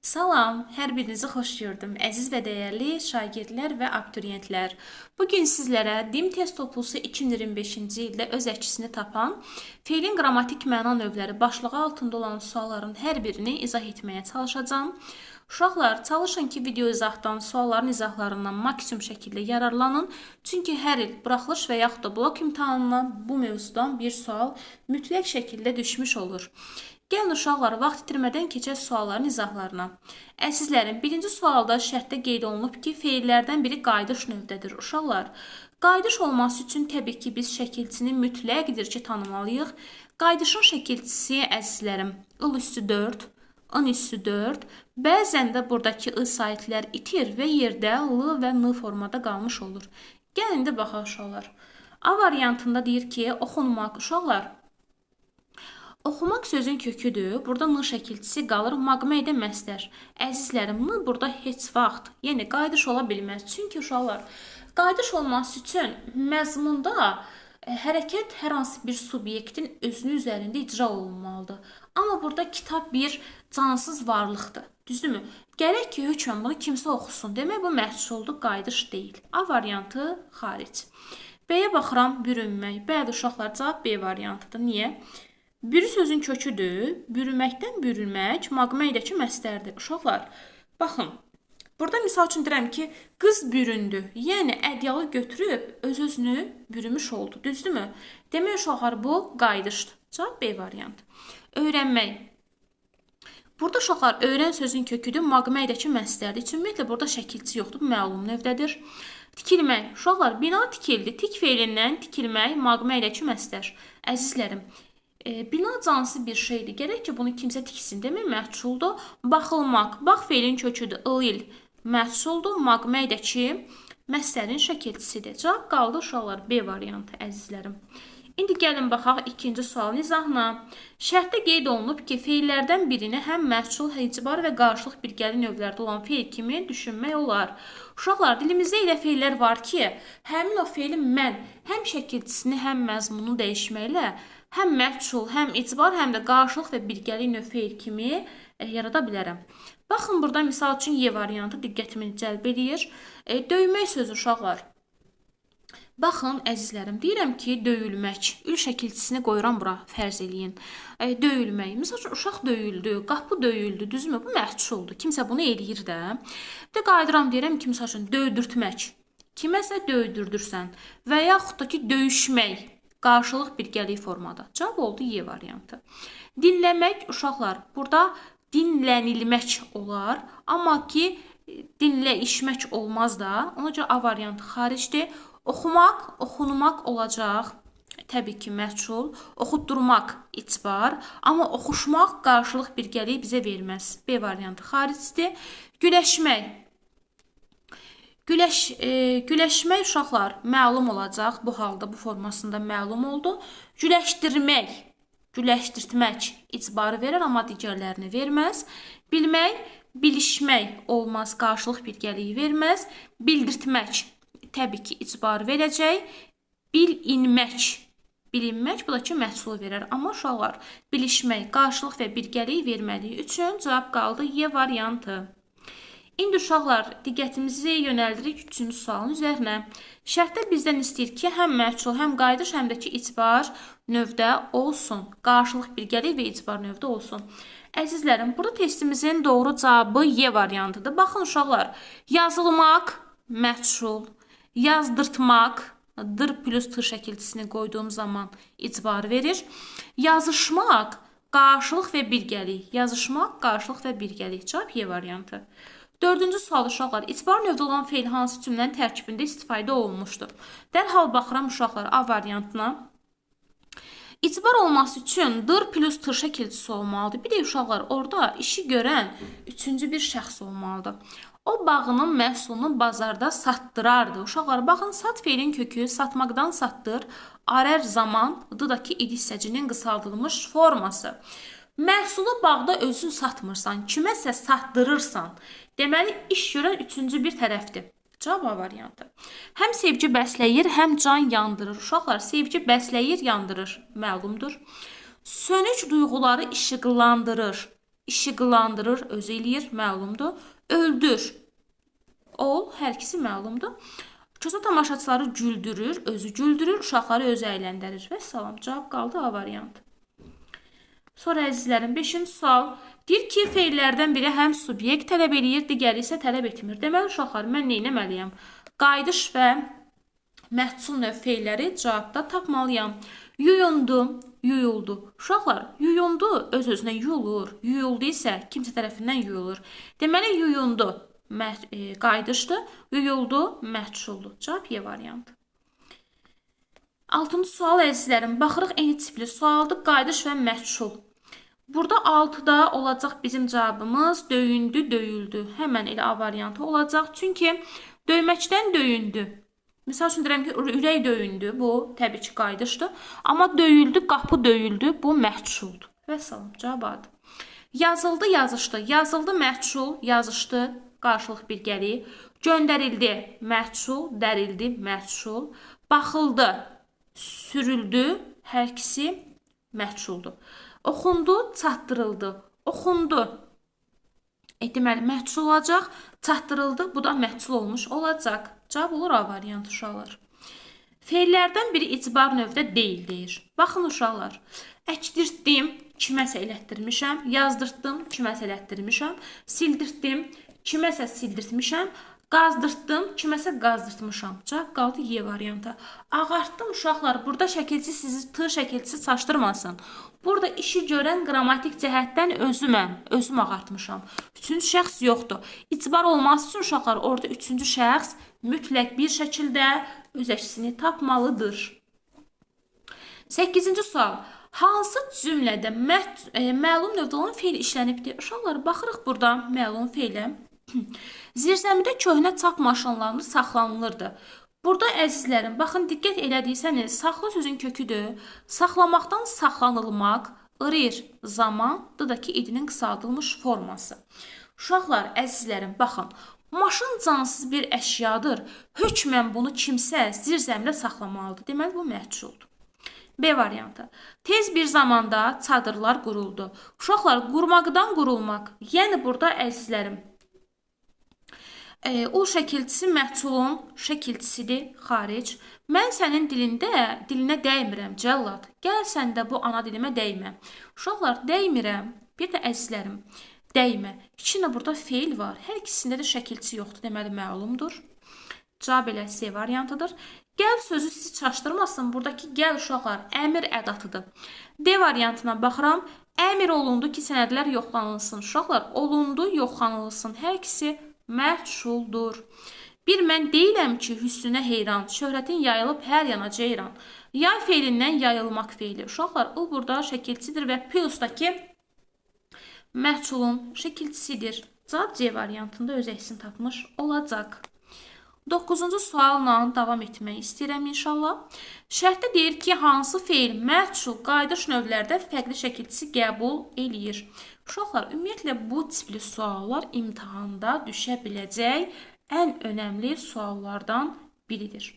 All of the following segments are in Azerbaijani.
Salam, hər birinizi xoş gördüm, əziz və dəyərli şagirdlər və abituriyentlər. Bu gün sizlərə DİM test toplusu 2025-ci ildə öz əksini tapan feilin qrammatik məna növləri başlığı altında olan sualların hər birini izah etməyə çalışacağam. Uşaqlar, çalışın ki, video izahdan, sualların izahlarından maksimum şəkildə yararlanın. Çünki hər il buraxılış və yaxud da blok imtahanına bu mövzudan bir sual mütləq şəkildə düşmüş olur. Gəlin uşaqlar, vaxt itirmədən keçək sualların izahlarına. Əzizlərim, birinci sualda şərtdə qeyd olunub ki, feillərdən biri qayıdış növdədir. Uşaqlar, qayıdış olması üçün təbii ki, biz şəkilçisini mütləqdir ki, tanımalıyıq. Qayıdışın şəkilçisi, əzizlərim, ıl üstü 4, ın üstü 4, bəzən də buradakı ı saitlər itir və yerdə l və n formada qalmış olur. Gəlin indi baxaq uşaqlar. A variantında deyir ki, oxunmaq. Uşaqlar, oxumaq sözün köküdür. Burada n şəkilçisi qalır. Maqmə ilə məstər. Əzizlərim, n burada heç vaxt, yəni qayıdış ola bilməz. Çünki uşaqlar, qayıdış olması üçün məzmunda hərəkət hər hansı bir subyektin özünün üzərində icra olunmalıdır. Amma burada kitab bir cansız varlıqdır. Düzdürmü? Gərək ki, hökmən bunu kimsə oxusun. Demək, bu məhsuldur, qayıdış deyil. A variantı xaric. B-yə baxıram, bürünmək. Bəli, uşaqlar, cavab B variantıdır. Niyə? Bürü sözün köküdür. Bürüməkdən bürünmək maqmə iləki məstərdir. Uşaqlar, baxın. Burada misal üçün deyirəm ki, qız büründü. Yəni, ədyalı götürüb öz-özünü bürümüş oldu. Düzdürmü? Demək, uşaqlar, bu qayıdışdır. Cavab B variantı. Öyrənmək. Burada uşaqlar, öyrən sözün köküdür, maqmə iləki məstərdir. Ümumiyyətlə, burada şəkilçi yoxdur, bu məlum növdədir. Tikilmək. Uşaqlar, bina tikildi. Tik feilindən tikilmək, maqmə iləki məstər. Əzizlərim, bina cansız bir şeydir. Gərək ki, bunu kimsə tiksin. Demək, məhsuldur. Baxılmaq. Bax feilin köküdür. Il məhsuldur. Maqmə iləki məstərin şəkilçisidir. Cavab qaldı uşaqlar B variantı, əzizlərim. İndi gəlin baxaq ikinci sualın izahına. Şərtdə qeyd olunub ki, feillərdən birini həm məhsul, icbar və qarşılıq birgəli növlərdə olan feil kimi düşünmək olar. Uşaqlar, dilimizdə elə feillər var ki, həmin o feili mən həm şəkilçisini, həm məzmununu dəyişməklə həm məhsul, həm icbar, həm də qarşılıq və birgəli növ feil kimi yarada bilərəm. Baxın, burada misal üçün Y variantı diqqətimi cəlb eləyir. Döymək sözü uşaqlar. Baxın, əzizlərim, deyirəm ki, döyülmək. Ül şəkilçisini qoyuram bura, fərz eləyin. Döyülmək. Misal üçün, uşaq döyüldü, qapı döyüldü, düzmü? Bu məhsuldur. Kimsə bunu eləyir də. Bir də qayıdıram, deyirəm ki, misal üçün, döydürtmək. Kiməsə döydürdürsən və yaxud da ki, döyüşmək. Qarşılıq birgəlik formada. Cavab oldu Y variantı. Dinləmək, uşaqlar, burada dinlənilmək olar, amma ki, dinləyişmək olmaz da. Ona görə A variantı xaricdir. Oxumaq, oxunmaq olacaq. Təbii ki, məhsul. Oxutdurmaq icbar, amma oxuşmaq qarşılıq birgəliyi bizə verməz. B variantı xaricdir. Güləşmək. Güləşmək uşaqlar məlum olacaq. Bu halda, bu formasında məlum oldu. Güləşdirmək, güləşdirtmək icbarı verər, amma digərlərini verməz. Bilmək, bilişmək olmaz, qarşılıq birgəliyi verməz. Bildirtmək, təbii ki, icbarı verəcək. Bilinmək, bilinmək, bu da ki, məhsulu verər. Amma uşaqlar, bilişmək, qarşılıq və birgəliyi verməliyi üçün cavab qaldı Y variantı. İndi uşaqlar, diqqətimizi yönəldirik üçüncü sualın üzərinə. Şərtdə bizdən istəyir ki, həm məhsul, həm qayıdış, həm də ki, icbar növdə olsun. Qarşılıq birgəlik və icbar növdə olsun. Əzizlərim, burada testimizin doğru cavabı Y variantıdır. Baxın uşaqlar, yazılmaq, məhsul, yazdırtmaq, dır plus t şəkilçisini qoyduğum zaman icbar verir. Yazışmaq, qarşılıq və birgəlik. Yazışmaq, qarşılıq və birgəlik. Cavab Y variantı. Dördüncü sual uşaqlar, icbar növdə olan feil hansı cümlənin tərkibində istifadə olunmuşdur? Dərhal baxıram uşaqlar A variantına. İcbar olması üçün dır plus t şəkilçisi olmalıdır. Bir də uşaqlar, orada işi görən üçüncü bir şəxs olmalıdır. O bağının məhsulunu bazarda satdırardı. Uşaqlar, baxın, sat feilin kökü satmaqdan satdır. Arər zaman, d-dakı id hissəcinin qısaldılmış forması. Məhsulu bağda özün satmırsan, kiməsə satdırırsan. Deməli, iş görən üçüncü bir tərəfdir. Cavab A variantı. Həm sevgi bəsləyir, həm can yandırır. Uşaqlar, sevgi bəsləyir, yandırır. Məlumdur. Sönük duyğuları işıqlandırır. İşıqlandırır, özü eləyir, məlumdur. Öldür, ol, hər ikisi məlumdur. Kosa tamaşaçıları güldürür, özü güldürür, uşaqları özü əyləndirir. Və salam, cavab qaldı A variantı. Sonra əzizlərim, 5-ci sual. Deyir ki, feillərdən biri həm subyekt tələb eləyir, digəri isə tələb etmir. Deməli, uşaqlar, mən nə etməliyəm? Qayıdış və məhsul növ feilləri cavabda tapmalıyam. Yuyundu, yuyuldu. Uşaqlar, yuyundu öz-özünə yuyulur. Yuyuldu isə kimsə tərəfindən yuyulur. Deməli, yuyundu qayıdışdır, yuyuldu məhsuldur. Cavab Y variantı. 6-cı sual əzizlərim, baxırıq eyni tipli sualdır. Qayıdış və məhsul. Burada 6-da olacaq bizim cavabımız döyündü, döyüldü. Həmən elə A variantı olacaq. Çünki döyməkdən döyündü. Misal üçün deyirəm ki, ürək döyündü. Bu təbii ki, qayıdışdır. Amma döyüldü, qapı döyüldü. Bu məhsuldur. Vəssalam, cavab A-dır. Yazıldı, yazışdı. Yazıldı, məhsul, yazışdı. Qarşılıq birgəliyi. Göndərildi, məhsul, dərildi, məhsul. Baxıldı, sürüldü. Hər ikisi məhsuldur. Oxundu, çatdırıldı. Oxundu. Deməli, məhsul olacaq. Çatdırıldı, bu da məhsul olmuş olacaq. Cavab olur A variantı uşaqlar. Feillərdən biri icbar növdə deyil deyir. Baxın uşaqlar. Əkdirtdim, kiməsə elətdirmişəm. Yazdırtdım, kiməsə elətdirmişəm. Sildirtdim, kiməsə sildirtmişəm. Qazdırtdım, kiməsə qazdırtmışam. Cavab qaldı Y variantı. Ağartdım uşaqlar. Burada şəkilçi sizi T şəkilçisi çaşdırmasın. Burada işi görən qrammatik cəhətdən özüməm. Özüm ağartmışam. Üçüncü şəxs yoxdur. İcbar olması üçün uşaqlar orada üçüncü şəxs mütləq bir şəkildə öz əksini tapmalıdır. 8-ci sual. Hansı cümlədə məlum növdə olan feil işlənibdir? Uşaqlar, baxırıq burada məlum feilə. Zirzəmidə köhnə çap maşınlarını saxlanılırdı. Burada əzizlərim, baxın diqqət elədiysəniz, saxla sözün köküdür. Saxlamaqdan saxlanılmaq, rir, zaman, da ki, idinin qısaldılmış forması. Uşaqlar, əzizlərim, baxın, maşın cansız bir əşyadır. Hökmən bunu kimsə zirzəmidə saxlamalıdır. Deməli, bu məhsuldur. B variantı. Tez bir zamanda çadırlar quruldu. Uşaqlar, qurmaqdan qurulmaq. Yəni, burada əzizlərim, o şəkilçisi məhsulun şəkilçisidir, xaric. Mən sənin dilinə dəymirəm, cəllad. Gəl sən də bu ana dilimə dəymə. Uşaqlar, dəymirəm. Bir də əzizlərim, dəymə. İçində burada feil var. Hər ikisində də şəkilçi yoxdur, deməli məlumdur. Cavab elə C variantıdır. Gəl sözü sizi çaşdırmasın. Buradakı gəl uşaqlar əmir ədatıdır. D variantına baxıram. Əmir olundu ki, sənədlər yoxlanılsın. Uşaqlar, olundu, yoxlanılsın. Hər ikisi məhsuldur. Bir mən deyiləm ki, hüsnünə heyran, şöhrətin yayılıb hər yana ceyran. Yay feilindən yayılmaq feili. Uşaqlar, o burada şəkilçidir və plusdakı məhsulun şəkilçisidir. Cavab C variantında öz əksini tapmış olacaq. 9-cu sualla davam etmək istəyirəm inşallah. Şərtdə deyir ki, hansı feil məhsul qayıdış növlərdə fərqli şəkilçisi qəbul eləyir? Uşaqlar, ümumiyyətlə bu tipli suallar imtahanda düşə biləcək ən önəmli suallardan biridir.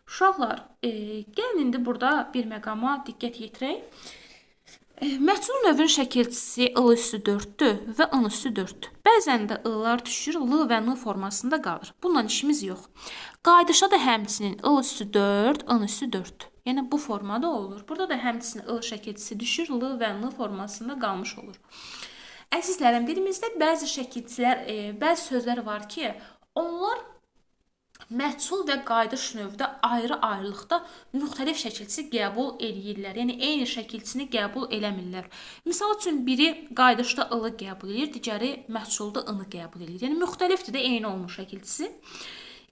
Uşaqlar, gəlin indi burada bir məqama diqqət yetirək. Məhsul növün şəkilçisi I üstü 4-dür və N üstü 4-dür. Bəzən də I-lar düşür, L və N formasında qalır. Bununla işimiz yox. Qayıdışda da həmçinin I üstü 4, N üstü 4-dür. Yəni bu formada olur. Burada da həmçinin I şəkilçisi düşür, L və N formasında qalmış olur. Əzizlərim, dilimizdə bəzi şəkilçilər, bəzi sözlər var ki, onlar məhsul və qayıdış növdə ayrı-ayrılıqda müxtəlif şəkilçisi qəbul eləyirlər. Yəni, eyni şəkilçisini qəbul eləmirlər. Misal üçün, biri qayıdışda I-ı qəbul eləyir, digəri məhsulda I-nı qəbul eləyir. Yəni, müxtəlifdir də eyni olmuş şəkilçisi.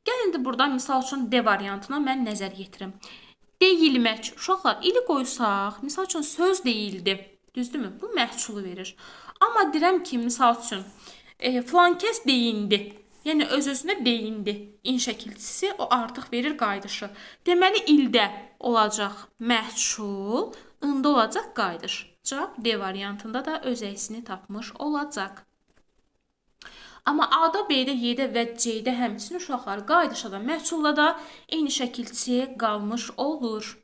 Gəlin indi burada, misal üçün, D variantına mən nəzər yetirim. Deyilmək. Uşaqlar, ili qoysaq, misal üçün, söz deyildi. Düzdürmü? Bu məhsulu verir. Amma deyirəm ki, misal üçün, filankəs deyindi. Yəni, öz-özünə deyindi. İn şəkilçisi o artıq verir qayıdışı. Deməli, ildə olacaq məhsul, ında olacaq qayıdış. Cavab D variantında da öz əksini tapmış olacaq. Amma A-da, B-də, Y-də və C-də həmçinin uşaqlar qayıdışa da, məhsulla da eyni şəkilçi qalmış olur.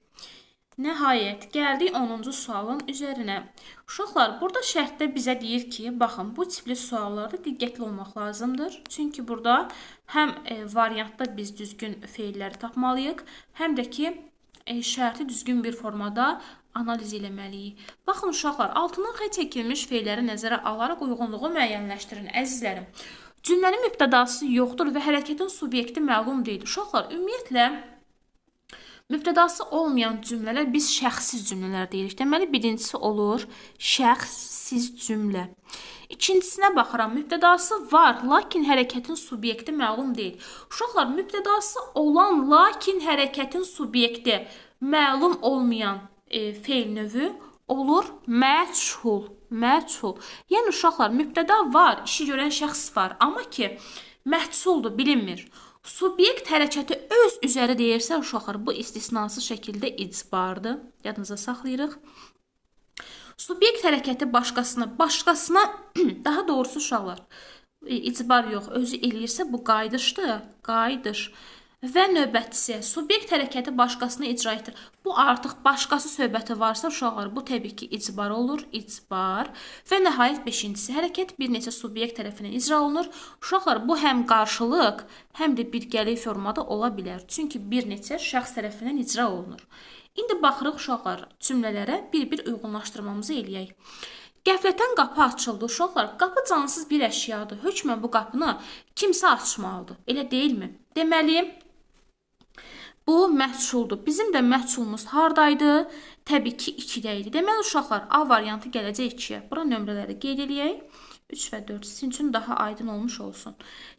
Nəhayət, gəldik 10-cu sualın üzərinə. Uşaqlar, burada şərtdə bizə deyir ki, baxın, bu tipli suallarda diqqətli olmaq lazımdır. Çünki burada həm variantda biz düzgün feilləri tapmalıyıq, həm də ki, şərti düzgün bir formada analiz eləməliyik. Baxın, uşaqlar, altından xətt çəkilmiş feilləri nəzərə alaraq uyğunluğu müəyyənləşdirin, əzizlərim. Cümlənin mübtədası yoxdur və hərəkətin subyekti məlum deyil. Uşaqlar, ümumiyyətlə, mübtədası olmayan cümlələr biz şəxssiz cümlələr deyirik. Deməli, birincisi olur şəxssiz cümlə. İkincisinə baxıram, mübtədası var, lakin hərəkətin subyekti məlum deyil. Uşaqlar, mübtədası olan, lakin hərəkətin subyekti məlum olmayan feil növü olur məchul. Məchul. Yəni, uşaqlar, mübtəda var, işi görən şəxs var, amma ki, məhculdur, bilinmir. Subyekt hərəkəti öz üzəri deyirsə, uşaqlar, bu istisnasız şəkildə icbardır. Yadınıza saxlayırıq. Subyekt hərəkəti başqasına, daha doğrusu uşaqlar, icbar yox, özü eləyirsə, bu qayıdışdır, qayıdış. Və növbətçisi, subyekt hərəkəti başqasına icra etdir. Bu artıq başqası söhbəti varsa, uşaqlar, bu təbii ki, icbar olur, icbar. Və nəhayət beşincisi, hərəkət bir neçə subyekt tərəfindən icra olunur. Uşaqlar, bu həm qarşılıq, həm də birgəlik formada ola bilər. Çünki bir neçə şəxs tərəfindən icra olunur. İndi baxırıq uşaqlar, cümlələrə bir-bir uyğunlaşdırmamızı eləyək. Qəflətən qapı açıldı. Uşaqlar, qapı cansız bir əşyadır. Hökmən bu qapını kimsə açmalıdır. Elə deyilmi? Deməli, bu məhculdur. Bizim də məhculumuz hardaydı? Təbii ki, 2-də idi. Deməli, uşaqlar, A variantı gələcək 2-yə. Bura nömrələri qeyd eləyək. 3 və 4 sizin üçün daha aydın olmuş olsun.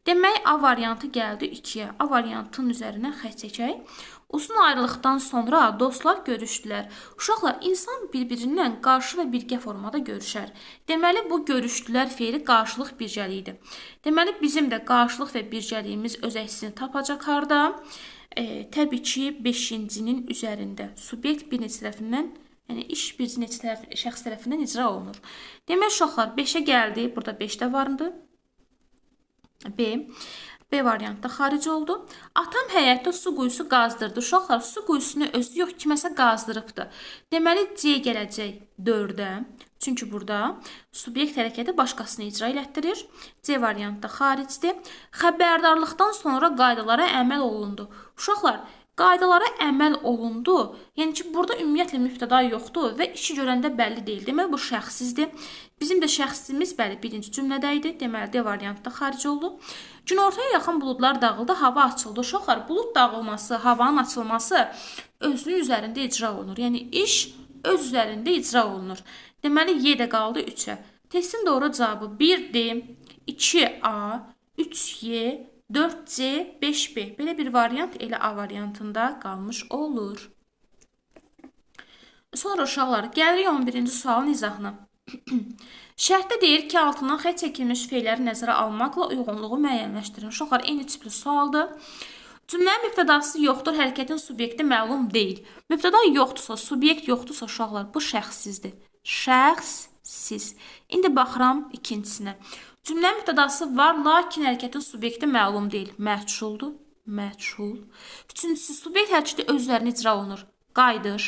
Demək, A variantı gəldi 2-yə. A variantının üzərinə xətt çəkək. Uzun ayrılıqdan sonra dostlar görüşdülər. Uşaqlar, insan bir-birindən qarşı və birgə formada görüşər. Deməli, bu görüşdülər feili qarşılıq birgəliyidir. Deməli, bizim də qarşılıq və birgəliyimiz öz əksini tapacaq harda? Təbii ki, 5-cinin üzərində. Subyekt bir neçə tərəfindən, yəni iş bir neçə şəxs tərəfindən icra olunur. Demək, uşaqlar, 5-ə gəldi. Burada 5 də vardı. B. B variantda xaric oldu. Atam həyətdə su quyusu qazdırdı. Uşaqlar, su quyusunu özü yox, kiməsə qazdırıbdı. Deməli, C gələcək 4-ə. Çünki burada subyekt hərəkəti başqasını icra elətdirir. C variantda xaricdir. Xəbərdarlıqdan sonra qaydalara əməl olundu. Uşaqlar, qaydalara əməl olundu. Yəni ki, burada ümumiyyətlə mübtəda yoxdur və işi görəndə bəlli deyil. Deməli, bu şəxssizdir. Bizim də şəxsimiz, bəli, birinci cümlədə idi. Deməli, D variantda xaric oldu. Günortaya yaxın buludlar dağıldı, hava açıldı. Uşaqlar, bulud dağılması, havanın açılması özünün üzərində icra olunur. Yəni, iş öz üzərində icra olunur. Deməli, Y də qaldı 3-ə. Testin doğru cavabı 1D, 2A, 3Y, 4C, 5B. Belə bir variant elə A variantında qalmış olur. Sonra uşaqlar, gəlirik 11-ci sualın izahına. Şərtdə deyir ki, altından xətt çəkilmiş feilləri nəzərə almaqla uyğunluğu müəyyənləşdirin. Uşaqlar, eyni tipli sualdır. Cümlənin mübtədası yoxdur, hərəkətin subyekti məlum deyil. Mübtəda yoxdursa, subyekt yoxdursa, uşaqlar, bu şəxssizdir. Şəxssiz. İndi baxıram ikincisinə. Cümlənin mübtədası var, lakin hərəkətin subyekti məlum deyil. Məchuldur. Məchul. Üçüncüsü, subyekt hərəkəti öz üzərinə icra olunur. Qayıdış.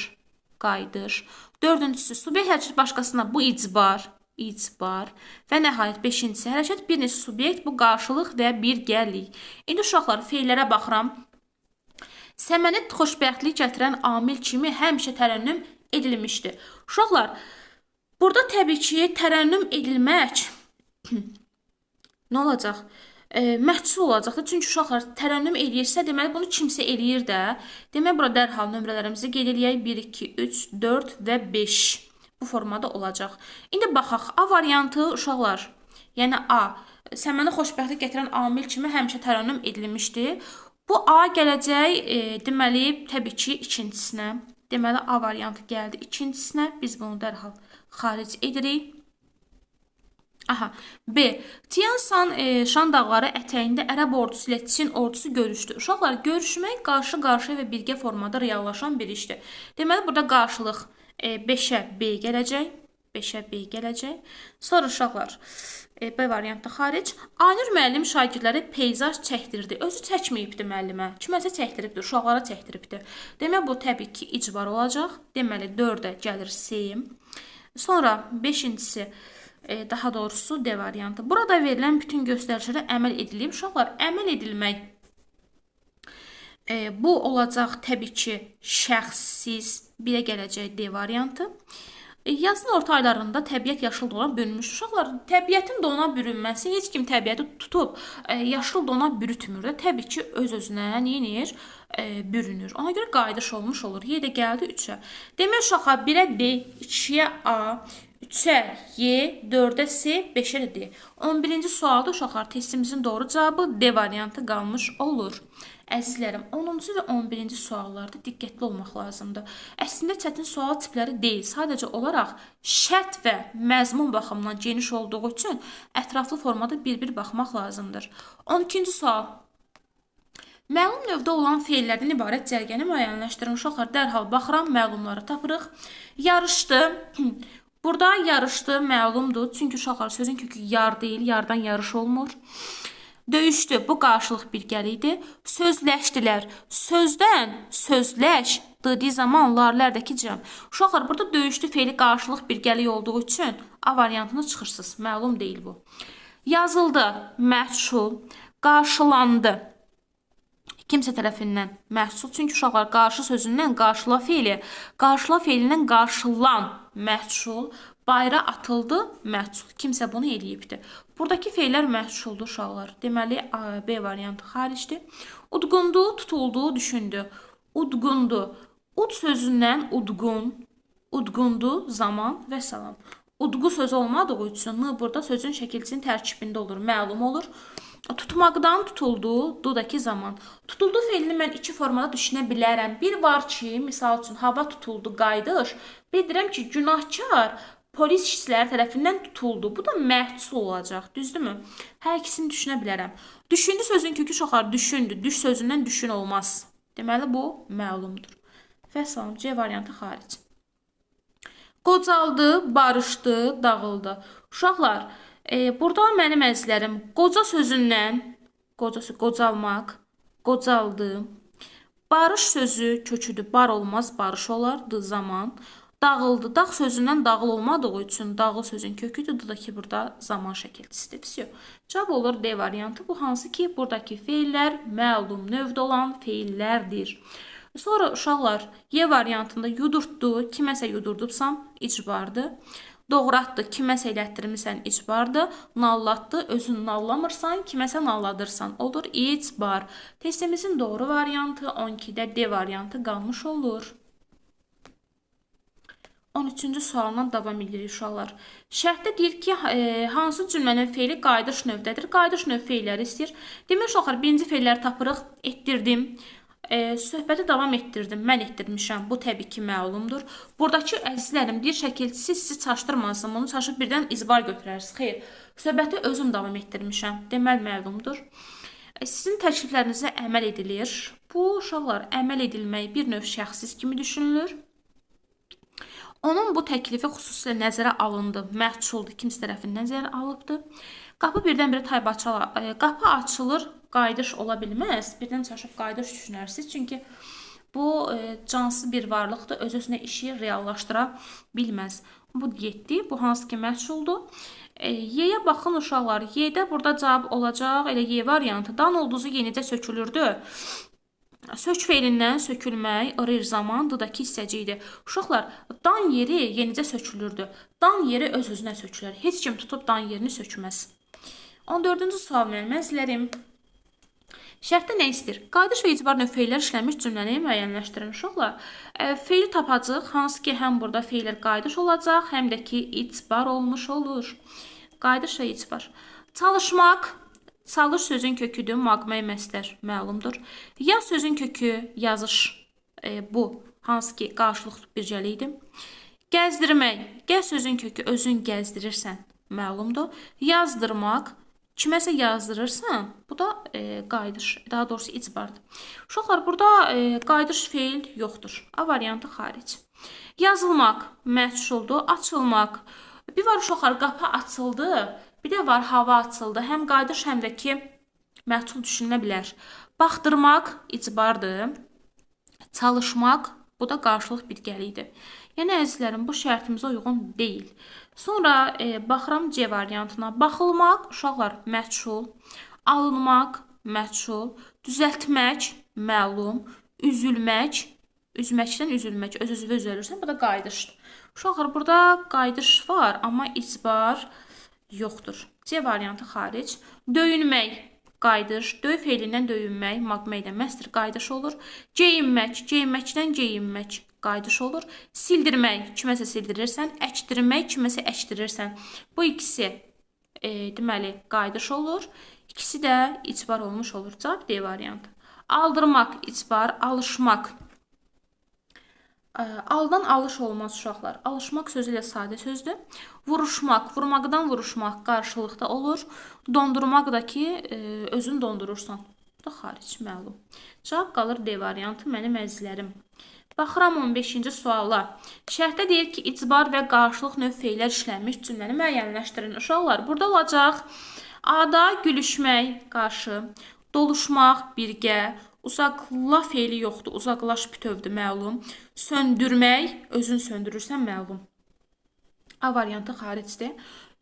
Qayıdış. Dördüncüsü, subyekt hərəkəti başqasına, bu icbar. İcbar. Və nəhayət beşincisi, hərəkət bir neçə subyekt, bu qarşılıq və birgəlik. İndi uşaqlar, feillərə baxıram. Səməni xoşbəxtlik gətirən amil kimi həmişə tərənnüm edilmişdir. Uşaqlar, burada təbii ki, tərənnüm edilmək nə olacaq? Məhcul olacaqdır. Çünki uşaqlar tərənnüm eləyirsə, deməli bunu kimsə eləyir də. Demək, bura dərhal nömrələrimizi qeyd eləyək. 1, 2, 3, 4 və 5. Bu formada olacaq. İndi baxaq. A variantı uşaqlar, yəni A, səməni xoşbəxtlik gətirən amil kimi həmişə tərənnüm edilmişdi. Bu A gələcək, deməli, təbii ki, ikincisinə. Deməli, A variantı gəldi ikincisinə. Biz bunu dərhal xaric edirik. Aha, B. Tiansan Şan dağları ətəyində Ərəb ordusu ilə Çin ordusu görüşdü. Uşaqlar, görüşmək qarşı-qarşıya və birgə formada reallaşan bir işdir. Deməli, burada qarşılıq 5-ə B gələcək. 5-ə B gələcək. Sonra uşaqlar, B variantı xaric. Aynur müəllim şagirdlərə peyzaj çəkdirdi. Özü çəkməyibdi müəllimə. Kiməsə çəkdiribdi, uşaqlara çəkdiribdi. Demək, bu təbii ki, icbar olacaq. Deməli, 4-ə gəlir C. Sonra 5-incisi, daha doğrusu D variantı. Burada verilən bütün göstərişlərə əməl edilib. Uşaqlar, əməl edilmək bu olacaq təbii ki, şəxssiz. 1-ə gələcək D variantı. Yazın orta aylarında təbiət yaşıl dona bürünmüş. Uşaqlar, təbiətin dona bürünməsi, heç kim təbiəti tutub yaşıl dona bürütmür də. Təbii ki, öz-özünə neyinir? Bürünür. Ona görə qayıdış olmuş olur. Y də gəldi 3-ə. Demək, uşaqlar, 1-ə D, 2-yə A, 3-ə Y, 4-ə C, 5-ə də D. 11-ci sualda uşaqlar, testimizin doğru cavabı D variantı qalmış olur. Əzizlərim, 10-cu və 11-ci suallarda diqqətli olmaq lazımdır. Əslində, çətin sual tipləri deyil, sadəcə olaraq şərt və məzmun baxımından geniş olduğu üçün ətraflı formada bir-bir baxmaq lazımdır. 12-ci sual. Məlum növdə olan feillərdən ibarət cərgəni müəyyənləşdirin. Uşaqlar, dərhal baxıram, məlumları tapırıq. Yarışdı. Burada yarışdı məlumdur. Çünki uşaqlar, sözün kökü yar deyil, yardan yarış olmur. Döyüşdü, bu qarşılıq birgəlikdir. Sözləşdilər. Sözdən sözləş dediyi zaman larlərdəki cəm. Uşaqlar, burada döyüşdü feili qarşılıq birgəlik olduğu üçün A variantını çıxırsınız. Məlum deyil bu. Yazıldı, məhsul, qarşılandı. Kimsə tərəfindən məhsul. Çünki uşaqlar, qarşı sözündən qarşıla feili, qarşıla feilindən qarşılan məhsul, bayra atıldı məhsul. Kimsə bunu eləyibdir. Buradakı feillər məhsuldur uşaqlar. Deməli, A, B variantı xaricdir. Udqundu, tutuldu, düşündü. Udqundu. Ud sözündən udqun, udqundu, zaman və salam. Udqu sözü olmadığı üçün N burada sözün şəkilçisinin tərkibində olur, məlum olur. Tutmaqdan tutuldu, dudakı zaman. Tutuldu feilini mən iki formada düşünə bilərəm. Bir var ki, misal üçün, hava tutuldu, qayıdış. Bildirəm ki, günahkar polis işçiləri tərəfindən tutuldu. Bu da məhsul olacaq, düzdürmü? Hər ikisini düşünə bilərəm. Düşündü sözün kökü uşaqlar, düşündü. Düş sözündən düşün olmaz. Deməli, bu məlumdur. Və salam, C variantı xaric. Qocaldı, barışdı, dağıldı. Uşaqlar, burada mənim əzizlərim, qoca sözündən, qocası qocalmaq, qocaldı. Barış sözü köküdür, bar olmaz, barış olar, d zaman. Dağıldı, dağ sözündən dağıl olmadığı üçün dağıl sözün köküdür, d da ki burada zaman şəkilçisidir. Vəsiyo. Cavab olur D variantı. Bu hansı ki, buradakı feillər məlum növdə olan feillərdir. Sonra uşaqlar, Y variantında yudurtdu, kiməsə yudurdubsam, icbardır. Doğratdı, kiməsə elətdirmisən, icbardır. Nallatdı, özün nallamırsan, kiməsə nalladırsan. Olur icbar. Testimizin doğru variantı 12-də D variantı qalmış olur. 13-cü sualından davam edirik uşaqlar. Şərtdə deyir ki, hansı cümlənin feili qayıdış növdədir? Qayıdış növ feilləri istəyir. Demək uşaqlar, birinci feilləri tapırıq. Etdirdim. Söhbəti davam etdirdim, mən etdirmişəm. Bu təbii ki, məlumdur. Buradakı əzizlərim, deyir şəkilçisi sizi çaşdırmasın. Bunu çaşıb birdən icbar götürərsiniz. Xeyr, söhbəti özüm davam etdirmişəm. Deməli, məlumdur. Sizin təkliflərinizə əməl edilir. Bu, uşaqlar, əməl edilmək bir növ şəxsiz kimi düşünülür. Onun bu təklifi xüsusilə nəzərə alındı. Məhsuldur, kimsə tərəfindən nəzərə alıbdır. Qapı birdən-birə tayba açılar. Qapı açılır, qayıdış ola bilməz. Birdən çaşıb qayıdış düşünərsiniz. Çünki bu cansız bir varlıqdır. Öz-özünə işi reallaşdıra bilməz. Bu getdi. Bu hansı ki məhsuldur. Y-yə baxın uşaqlar. Y-də burada cavab olacaq. Elə Y variantı. Dan ulduzu yenicə sökülürdü. Sök feilindən sökülmək, rir zaman, d-dakı hissəcikdir. Uşaqlar, dan yeri yenicə sökülürdü. Dan yeri öz-özünə sökülər. Heç kim tutub dan yerini sökməz. 14-cü sual mənim əzizlərim. Şərtdə nə istəyir? Qayıdış və icbar növ feillər işlənmiş cümləni müəyyənləşdirin. Uşaqlar, feili tapacaq, hansı ki, həm burada feillər qayıdış olacaq, həm də ki, icbar olmuş olur. Qayıdış və icbar. Çalışmaq. Çalış sözün köküdür, maqməy məstər məlumdur. Yaz sözün kökü, yazış, bu hansı ki, qarşılıq bircəlikdir. Gəzdirmək, gəz sözün kökü, özün gəzdirirsən, məlumdur. Yazdırmaq, kiməsə yazdırırsan, bu da qayıdış, daha doğrusu icbardır. Uşaqlar, burada qayıdış feil yoxdur. A variantı xaric. Yazılmaq məhsuldur, açılmaq. Bir var uşaqlar, qapı açıldı, bir də var hava açıldı. Həm qayıdış, həm də ki məhsul düşünülə bilər. Baxdırmaq icbardır. Çalışmaq, bu da qarşılıq birgəlikdir. Yəni əzizlərim, bu şərtimizə uyğun deyil. Sonra baxıram C variantına. Baxılmaq, uşaqlar, məhsul, alınmaq, məhsul, düzəltmək, məlum, üzülmək, üzməkdən üzülmək, öz-özünə üzülürsən, bu da qayıdışdır. Uşaqlar, burada qayıdış var, amma icbar yoxdur. C variantı xaric. Döyünmək, qayıdış, döy feilindən döyünmək, maqməkdən məstir qayıdış olur. Geyinmək, geyinməkdən geyinmək qayıdış olur. Sildirmək, kiməsə sildirirsən, əkdirmək, kiməsə əkdirirsən. Bu ikisi deməli qayıdış olur. İkisi də icbar olmuş olur. Cavab D variantı. Aldırmaq, icbar, alışmaq. Aldan alış olmaz uşaqlar. Alışmaq sözü ilə sadə sözdür. Vuruşmaq, vurmaqdan vuruşmaq qarşılıqda olur. Dondurmaq da ki, özün dondurursan. Bu da xaric, məlum. Cavab qalır D variantı mənim əzizlərim. Baxıram 15-ci suala. Şərtdə deyir ki, icbar və qarşılıq növ feillər işlənmiş cümləni müəyyənləşdirin. Uşaqlar, burada olacaq A-da gülüşmək, qarşı, doluşmaq, birgə, uzaqla feili yoxdur, uzaqlaş bütövdür, məlum. Söndürmək, özün söndürürsən, məlum. A variantı xaricdir.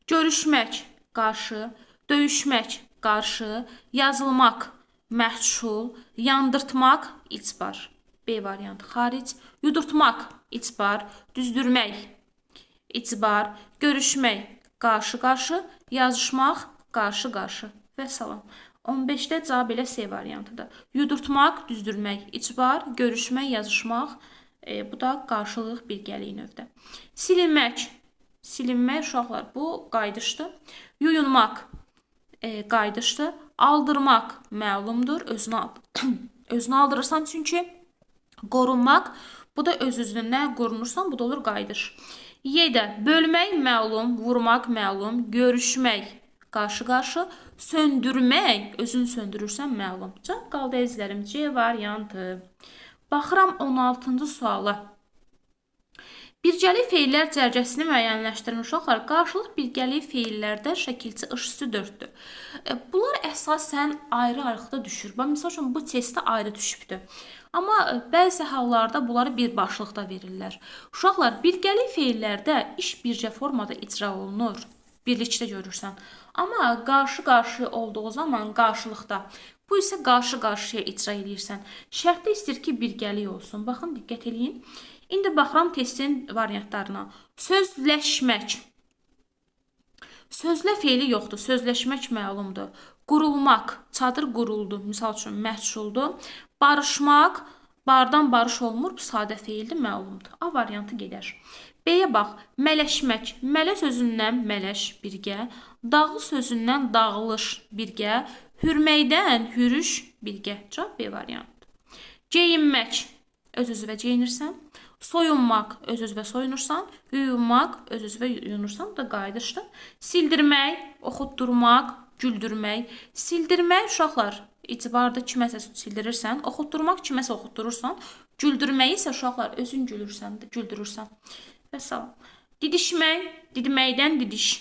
Görüşmək, qarşı, döyüşmək, qarşı, yazılmaq, məhsul, yandırtmaq, icbar. B variantı xaric. Yudurtmaq, icbar, düzdürmək, icbar, görüşmək, qarşı-qarşı, yazışmaq, qarşı-qarşı. Və salam. 15-də cavab elə C variantıdır. Yudurtmaq, düzdürmək, icbar, görüşmək, yazışmaq, bu da qarşılıq birgəlik növdə. Silinmək, silinmək uşaqlar, bu qayıdışdır. Yuyunmaq, qayıdışdır. Aldırmaq məlumdur, özünü aldırırsan çünki. Qorunmaq, bu da öz-özünə qorunursan, bu da olur qayıdış. Y-də bölmək məlum, vurmaq məlum, görüşmək qarşı-qarşı, söndürmək, özün söndürürsən məlum. Cavab qaldı əzizlərim, C variantı. Baxıram 16-cı suala. Birgəlik feillər cərgəsini müəyyənləşdirin uşaqlar. Qarşılıq birgəlik feillərdə şəkilçi ışısı 4-dür. Bunlar əsasən ayrı-ayrılıqda düşür. Bax, misal üçün, bu testdə ayrı düşübdür. Amma bəzi hallarda bunları bir başlıqda verirlər. Uşaqlar, birgəlik feillərdə iş bircə formada icra olunur. Birlikdə görürsən. Amma qarşı-qarşı olduğu zaman qarşılıqda. Bu isə qarşı-qarşıya icra eləyirsən. Şərtdə istəyir ki, birgəlik olsun. Baxın, diqqət eləyin. İndi baxıram testin variantlarına. Sözləşmək. Sözlə feili yoxdur. Sözləşmək məlumdur. Qurulmaq. Çadır quruldu. Misal üçün, məhsuldur. Barışmaq. Bardan barış olmur. Bu sadə feildir, məlumdur. A variantı gedər. B-yə bax. Mələşmək. Mələ sözündən mələş birgə. Dağıl sözündən dağılış birgə. Hürməkdən hürüş birgə. Cavab B variantı. Geyinmək. Öz-özünə geyinirsən. Soyunmaq, öz-özünə soyunursan. Yuyunmaq, öz-özünə yuyunursan. Bu da qayıdışdır. Sildirmək, oxutdurmaq, güldürmək. Sildirmək, uşaqlar, icbardır, kiməsə sildirirsən. Oxutdurmaq, kiməsə oxutdurursan. Güldürməyi isə uşaqlar, özün gülürsən, güldürürsən. Və salam. Didişmək, didməkdən didiş.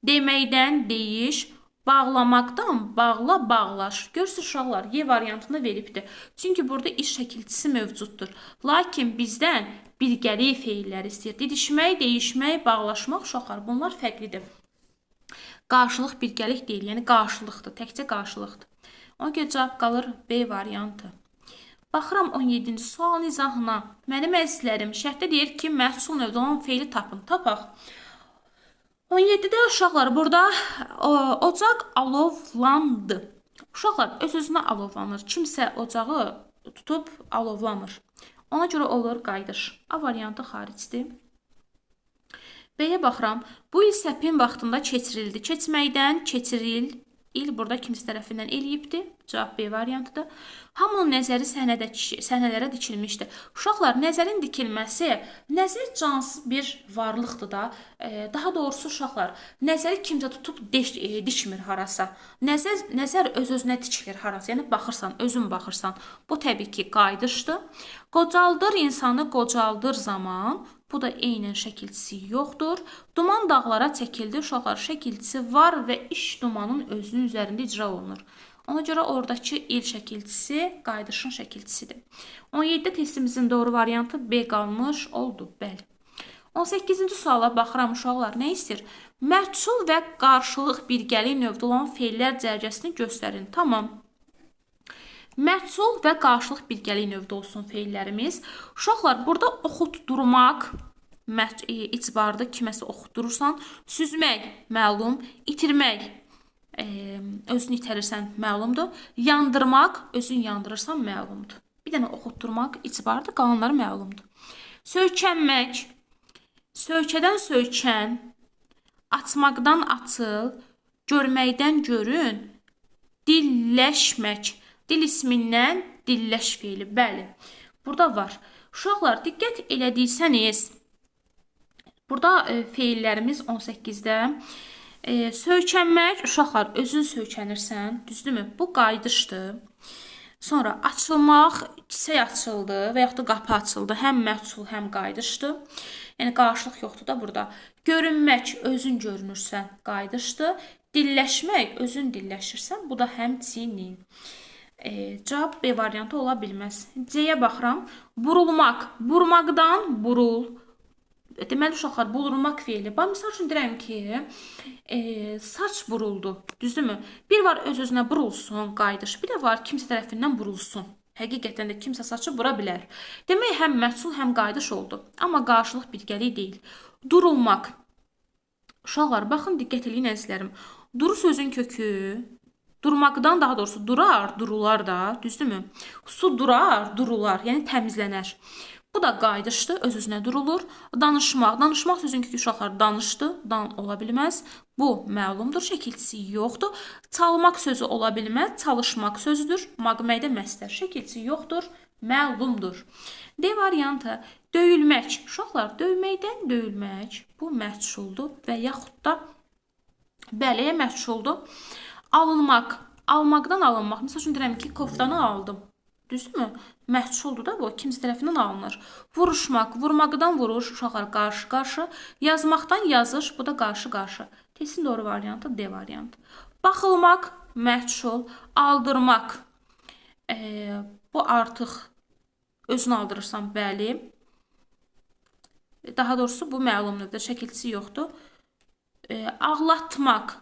Deməkdən deyiş. Bağlamaqdan bağla, bağlaş. Görürsünüz uşaqlar, Y variantını veribdir. Çünki burada iş şəkilçisi mövcuddur. Lakin bizdən birgəlik feilləri istəyir. Didişmək, deyişmək, bağlaşmaq uşaqlar, bunlar fərqlidir. Qarşılıq birgəlik deyil, yəni qarşılıqdır, təkcə qarşılıqdır. Ona görə cavab qalır B variantı. Baxıram 17-ci sualın izahına. Mənim əzizlərim, şərtdə deyir ki, məhsul növdə olan feili tapın. Tapaq. 17-də uşaqlar, burada ocaq alovlandı. Uşaqlar öz-özünə alovlanır. Kimsə ocağı tutub alovlamır. Ona görə olur qayıdış. A variantı xaricdir. B-yə baxıram. Bu il səpin vaxtında keçirildi. Keçməkdən keçirildi. İl burada kimsə tərəfindən eləyibdir. Cavab B variantıdır. Hamının nəzəri səhnələrə dikilmişdi. Uşaqlar, nəzərin dikilməsi, nəzər cansız bir varlıqdır da. Daha doğrusu uşaqlar, nəzəri kimsə tutub dikmir harasa. Nəzər öz-özünə dikilir harasa. Yəni baxırsan, özün baxırsan. Bu təbii ki, qayıdışdır. Qocaldır insanı qocaldır zaman. Bu da eynən şəkilçisi yoxdur. Duman dağlara çəkildi. Uşaqlar, şəkilçisi var və iş dumanın özünün üzərində icra olunur. Ona görə oradakı il şəkilçisi qayıdışın şəkilçisidir. 17-də testimizin doğru variantı B qalmış oldu. Bəli. 18-ci suala baxıram uşaqlar. Nə istəyir? Məhsul və qarşılıq birgəlik növdə olan feillər cərgəsini göstərin. Tamam. Məhsul və qarşılıq birgəlik növdə olsun feillərimiz. Uşaqlar, burada oxutdurmaq icbardır, kiməsə oxutdurursan. Süzmək məlum, itirmək, özünü itərirsən məlumdur. Yandırmaq, özün yandırırsan məlumdur. Bir dənə oxutdurmaq icbardır, qalanları məlumdur. Söykənmək, söykədən söykən, açmaqdan açıl, görməkdən görün, dilləşmək. Dil ismindən dilləş feili. Bəli, burada var. Uşaqlar, diqqət elədiysəniz, burada feillərimiz 18-də. Söykənmək, uşaqlar, özün söykənirsən, düzdürmü? Bu qayıdışdır. Sonra açılmaq, çiçək açıldı və yaxud da qapı açıldı. Həm məhsul, həm qayıdışdır. Yəni, qarşılıq yoxdur da burada. Görünmək, özün görünürsən, qayıdışdır. Dilləşmək, özün dilləşirsən. Bu da həmçinin. Cavab B variantı ola bilməz. C-yə baxıram. Burulmaq. Burmaqdan burul. Deməli, uşaqlar, burulmaq feili. Bax, misal üçün deyirəm ki, saç buruldu. Düzdürmü? Bir var öz-özünə burulsun, qayıdış. Bir də var kimsə tərəfindən burulsun. Həqiqətən də kimsə saçı bura bilər. Demək, həm məhsul, həm qayıdış oldu. Amma qarşılıq birgəlik deyil. Durulmaq. Uşaqlar, baxın, diqqət eləyin əzizlərim. Duru sözün kökü... Durmaqdan daha doğrusu durar, durular da, düzdürmü? Su durar, durular, yəni təmizlənər. Bu da qayıdışdır, öz-özünə durulur. Danışmaq, danışmaq sözün kökü uşaqlar danışdı, dan ola bilməz. Bu məlumdur, şəkilçisi yoxdur. Çalmaq sözü ola bilməz, çalışmaq sözüdür. Maqməkdə məstər, şəkilçisi yoxdur, məlumdur. D variantı, döyülmək. Uşaqlar, döyməkdən döyülmək, bu məhsuldur və yaxud da bəli, məhsuldur. Alınmaq, almaqdan alınmaq. Misal üçün deyirəm ki, koftanı aldım. Düzdürmü? Məhsuldur da bu, kimsə tərəfindən alınır. Vuruşmaq, vurmaqdan vuruş, uşaqlar qarşı-qarşı. Yazmaqdan yazış, bu da qarşı-qarşı. Testin doğru variantı D variantı. Baxılmaq, məhsul, aldırmaq. Bu artıq özünü aldırırsan, bəli. Daha doğrusu bu məlum növdə, şəkilçisi yoxdur. Ağlatmaq.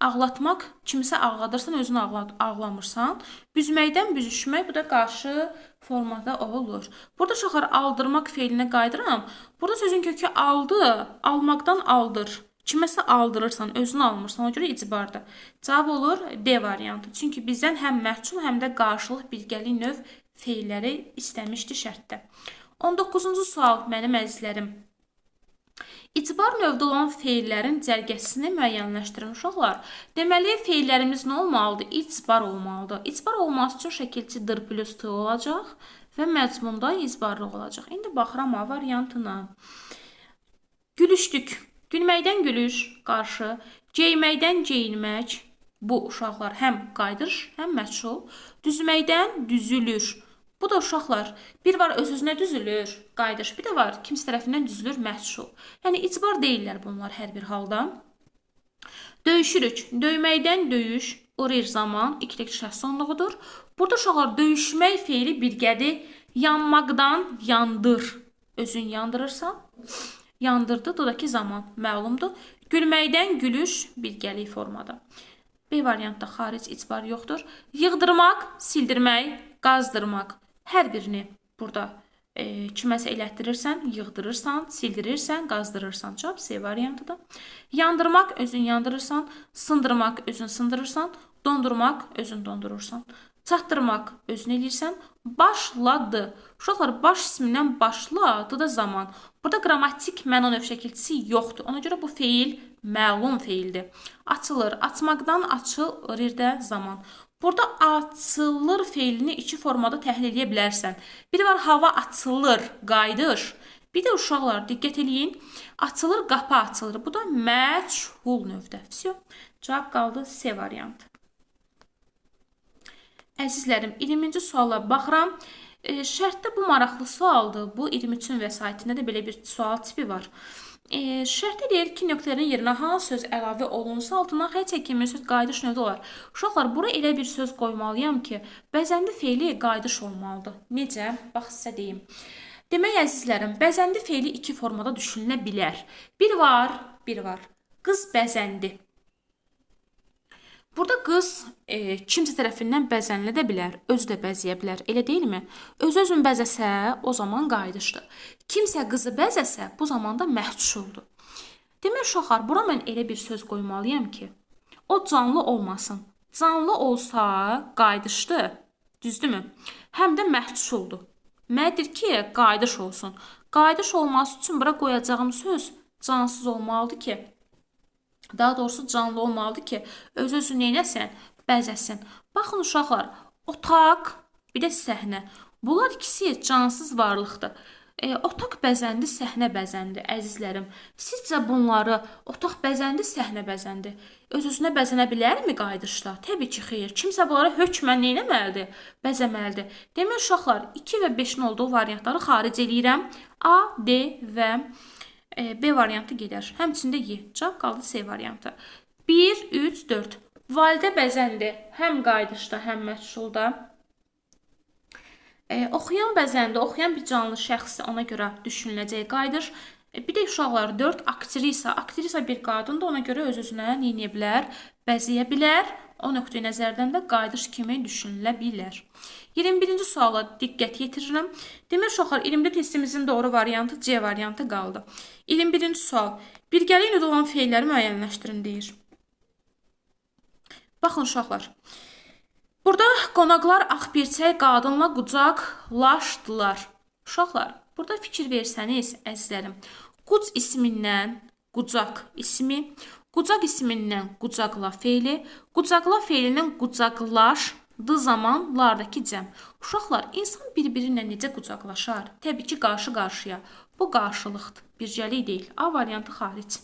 Ağlatmaq, kimisə ağladırsan, özünü ağlamırsan. Büzməkdən büzüşmək, bu da qarşı formada olur. Burada uşaqlar aldırmaq feilinə qayıdıram. Burada sözün kökü aldı, almaqdan aldır. Kiməsə aldırırsan, özünü almırsan, ona görə icbardır. Cavab olur D variantı. Çünki bizdən həm məhsul, həm də qarşılıq birgəlik növ feilləri istəmişdi şərtdə. 19-cu sual mənim əzizlərim. İcbar növdə olan feillərin cərgəsini müəyyənləşdirin uşaqlar. Deməli, feillərimiz nə olmalıdır? İcbar olmalıdır. İcbar olması üçün şəkilçi dir plus t olacaq və məzmunda icbarlıq olacaq. İndi baxıram A variantına. Gülüşdük. Gülməkdən gülüş, qarşı. Geyməkdən geyinmək. Bu uşaqlar həm qayıdış, həm məhsul. Düzməkdən düzülür. Bu da uşaqlar, bir var öz-özünə düzülür, qayıdış, bir də var kimsə tərəfindən düzülür, məhsul. Yəni, icbar deyirlər bunlar hər bir halda. Döyüşürük. Döyməkdən döyüş, urir zaman, iki tək şəxs sonluğudur. Burada uşaqlar, döyüşmək feili birgədir. Yanmaqdan yandır. Özün yandırırsan. Yandırdı, dodakı zaman məlumdur. Gülməkdən gülüş birgəlik formada. B variantda xaric icbar yoxdur. Yığdırmaq, sildirmək, qazdırmaq. Hər birini burada kiməsə elətdirirsən, yığdırırsan, sildirirsən, qazdırırsan. Cavab C variantıdır. Yandırmaq, özün yandırırsan. Sındırmaq, özün sındırırsan. Dondurmaq, özün dondurursan. Çatdırmaq özünü eləyirsən. Başladı. Uşaqlar, baş ismindən başladı da zaman. Burada qrammatik məna növ şəkilçisi yoxdur. Ona görə bu feil məlum feildir. Açılır. Açmaqdan açılır də zaman. Burada açılır feilini iki formada təhlil edə bilərsən. Biri var hava açılır, qayıdış. Bir də uşaqlar diqqət eləyin. Açılır, qapı açılır. Bu da məchul növdə. Vəsiyo. Cavab qaldı C variantı. Əzizlərim, 20-ci suala baxıram. Şərtdə bu maraqlı sualdır. Bu 23-ün vəsaitində də belə bir sual tipi var. Şərtdə deyir ki, nöqtələrin yerinə hansı söz əlavə olunsa, altından xətt çəkilmiş söz qayıdış növdə olar. Uşaqlar, bura elə bir söz qoymalıyam ki, bəzəndi feili qayıdış olmalıdır. Necə? Bax, sizə deyim. Demək, əzizlərim, bəzəndi feili iki formada düşünülə bilər. Bir var, bir var. Qız bəzəndi. Burada qız kimsə tərəfindən bəzənilə də bilər, özü də bəzəyə bilər. Elə deyilmi? Öz-özün bəzəsə, o zaman qayıdışdır. Kimsə qızı bəzəsə, bu zaman da məhculdur. Demək, uşaqlar, bura mən elə bir söz qoymalıyam ki, o canlı olmasın. Canlı olsa qayıdışdır, düzdürmü? Həm də məhculdur. Mədir ki, qayıdış olsun. Qayıdış olması üçün bura qoyacağım söz cansız olmalıdır ki, daha doğrusu canlı olmalıdır ki, öz-özünü neynəsin? Bəzəsin. Baxın uşaqlar, otaq, bir də səhnə. Bunlar ikisi cansız varlıqdır. Otaq bəzəndi, səhnə bəzəndi, əzizlərim. Sizcə bunları otaq bəzəndi, səhnə bəzəndi. Öz-özünə bəzənə bilərmi qayıdışda? Təbii ki, xeyr. Kimsə bunlara hökmən neynəməlidir? Bəzəməlidir. Demək, uşaqlar, 2 və 5-in olduğu variantları xaric eləyirəm. A, D və B variantı gedər. Həmçində Y. Cavab qaldı C variantı. 1, 3, 4. Validə bəzəndi. Həm qayıdışda, həm məchulda. Oxuyan bəzəndi. Oxuyan bir canlı şəxsdir. Ona görə düşünüləcək qayıdış. Bir də uşaqlar 4. Aktrisa. Aktrisa bir qadındır. Ona görə öz-özünə neynəyə bilər? Bəzəyə bilər. O nöqteyi nəzərdən də qayıdış kimi düşünülə bilər. 21-ci suala diqqət yetirirəm. Demək, uşaqlar, 20-də testimizin doğru variantı C variantı qaldı. 21-ci sual. Birgəlik növdə olan feilləri müəyyənləşdirin deyir. Baxın, uşaqlar. Burada qonaqlar ağ birçək qadınla qucaqlaşdılar. Uşaqlar, burada fikir versəniz, əzizlərim, quc ismindən qucaq ismi, qucaq ismindən qucaqla feili, qucaqla feilindən qucaqlaşdı zamanlardakı cəm. Uşaqlar, insan bir-birinlə necə qucaqlaşar? Təbii ki, qarşı-qarşıya. Bu qarşılıqdır, bircəlik deyil. A variantı xaric.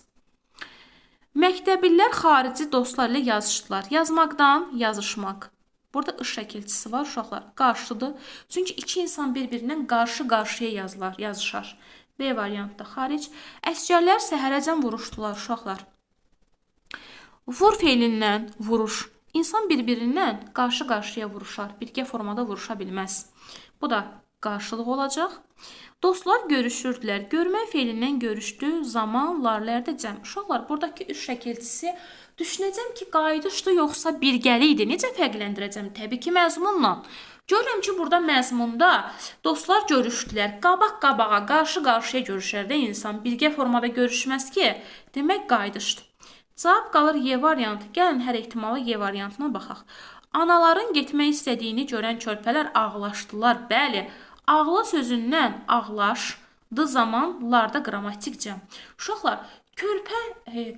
Məktəblilər xarici dostlar ilə yazışdılar. Yazmaqdan yazışmaq. Burada ı şəkilçisi var, uşaqlar. Qarşıdır. Çünki iki insan bir-birindən qarşı-qarşıya yazışar. B variantı da xaric. Əsgərlər səhərəcən vuruşdular, uşaqlar. Vur feilindən vuruş. İnsan bir-birindən qarşı-qarşıya vuruşar. Birgə formada vuruşa bilməz. Bu da qarşılıq olacaq. Dostlar görüşürdülər. Görmək feilindən görüşdü. Zamanlarlarda cəm. Uşaqlar, buradakı üç şəkilçisi düşünəcəm ki, qayıdışdı yoxsa birgəli idi. Necə fərqləndirəcəm? Təbii ki, məzmunla. Görürəm ki, burada məzmunda dostlar görüşdülər. Qabaq-qabağa, qarşı-qarşıya görüşər də insan. Birgə formada görüşməz ki, demək qayıdışdı. Cavab qalır Y variantı. Gəlin hər ehtimala Y variantına baxaq. Anaların getmək istədiyini görən körpələr ağlaşdılar. Bəli, ağla sözündən ağlaşdı zamanlarda qrammatik cəm. Uşaqlar, körpə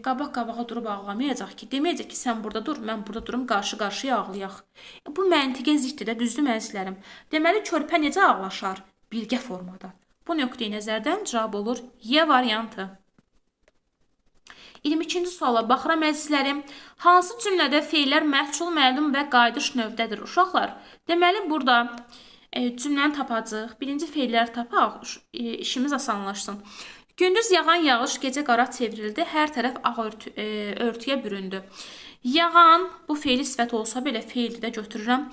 qabaq-qabağa durub ağlamayacaq ki, deməyəcək ki, sən burada dur, mən burada durum, qarşı-qarşıya ağlayaq. Bu məntiqə ziddir də, düzdür əzizlərim? Deməli, körpə necə ağlaşar? Birgə formada. Bu nöqteyi nəzərdən cavab olur Y variantı. 22-ci suala baxıram əzizlərim. Hansı cümlədə feillər məhcul, məlum və qayıdış növdədir? Uşaqlar, deməli, burada cümləni tapacaq. Birinci feilləri tapaq, işimiz asanlaşsın. Gündüz yağan yağış gecə qara çevrildi. Hər tərəf ağ örtüyə büründü. Yağan, bu feili sifət olsa belə feildi də götürürəm.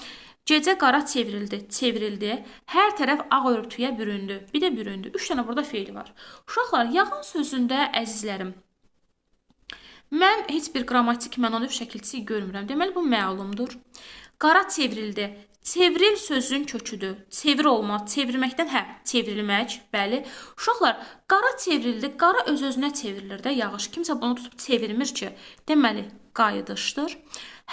Gecə qara çevrildi, çevrildi. Hər tərəf ağ örtüyə büründü. Bir də büründü. 3 dənə burada feili var. Uşaqlar, yağan sözündə əzizlərim, mən heç bir qrammatik məna növ şəkilçisi görmürəm. Deməli, bu məlumdur. Qara çevrildi. Çevril sözün köküdür. Çevir olmaz. Çevirməkdən hə, çevrilmək, bəli. Uşaqlar, qara çevrildi. Qara öz-özünə çevrilir də yağış. Kimsə bunu tutub çevirmir ki. Deməli, qayıdışdır.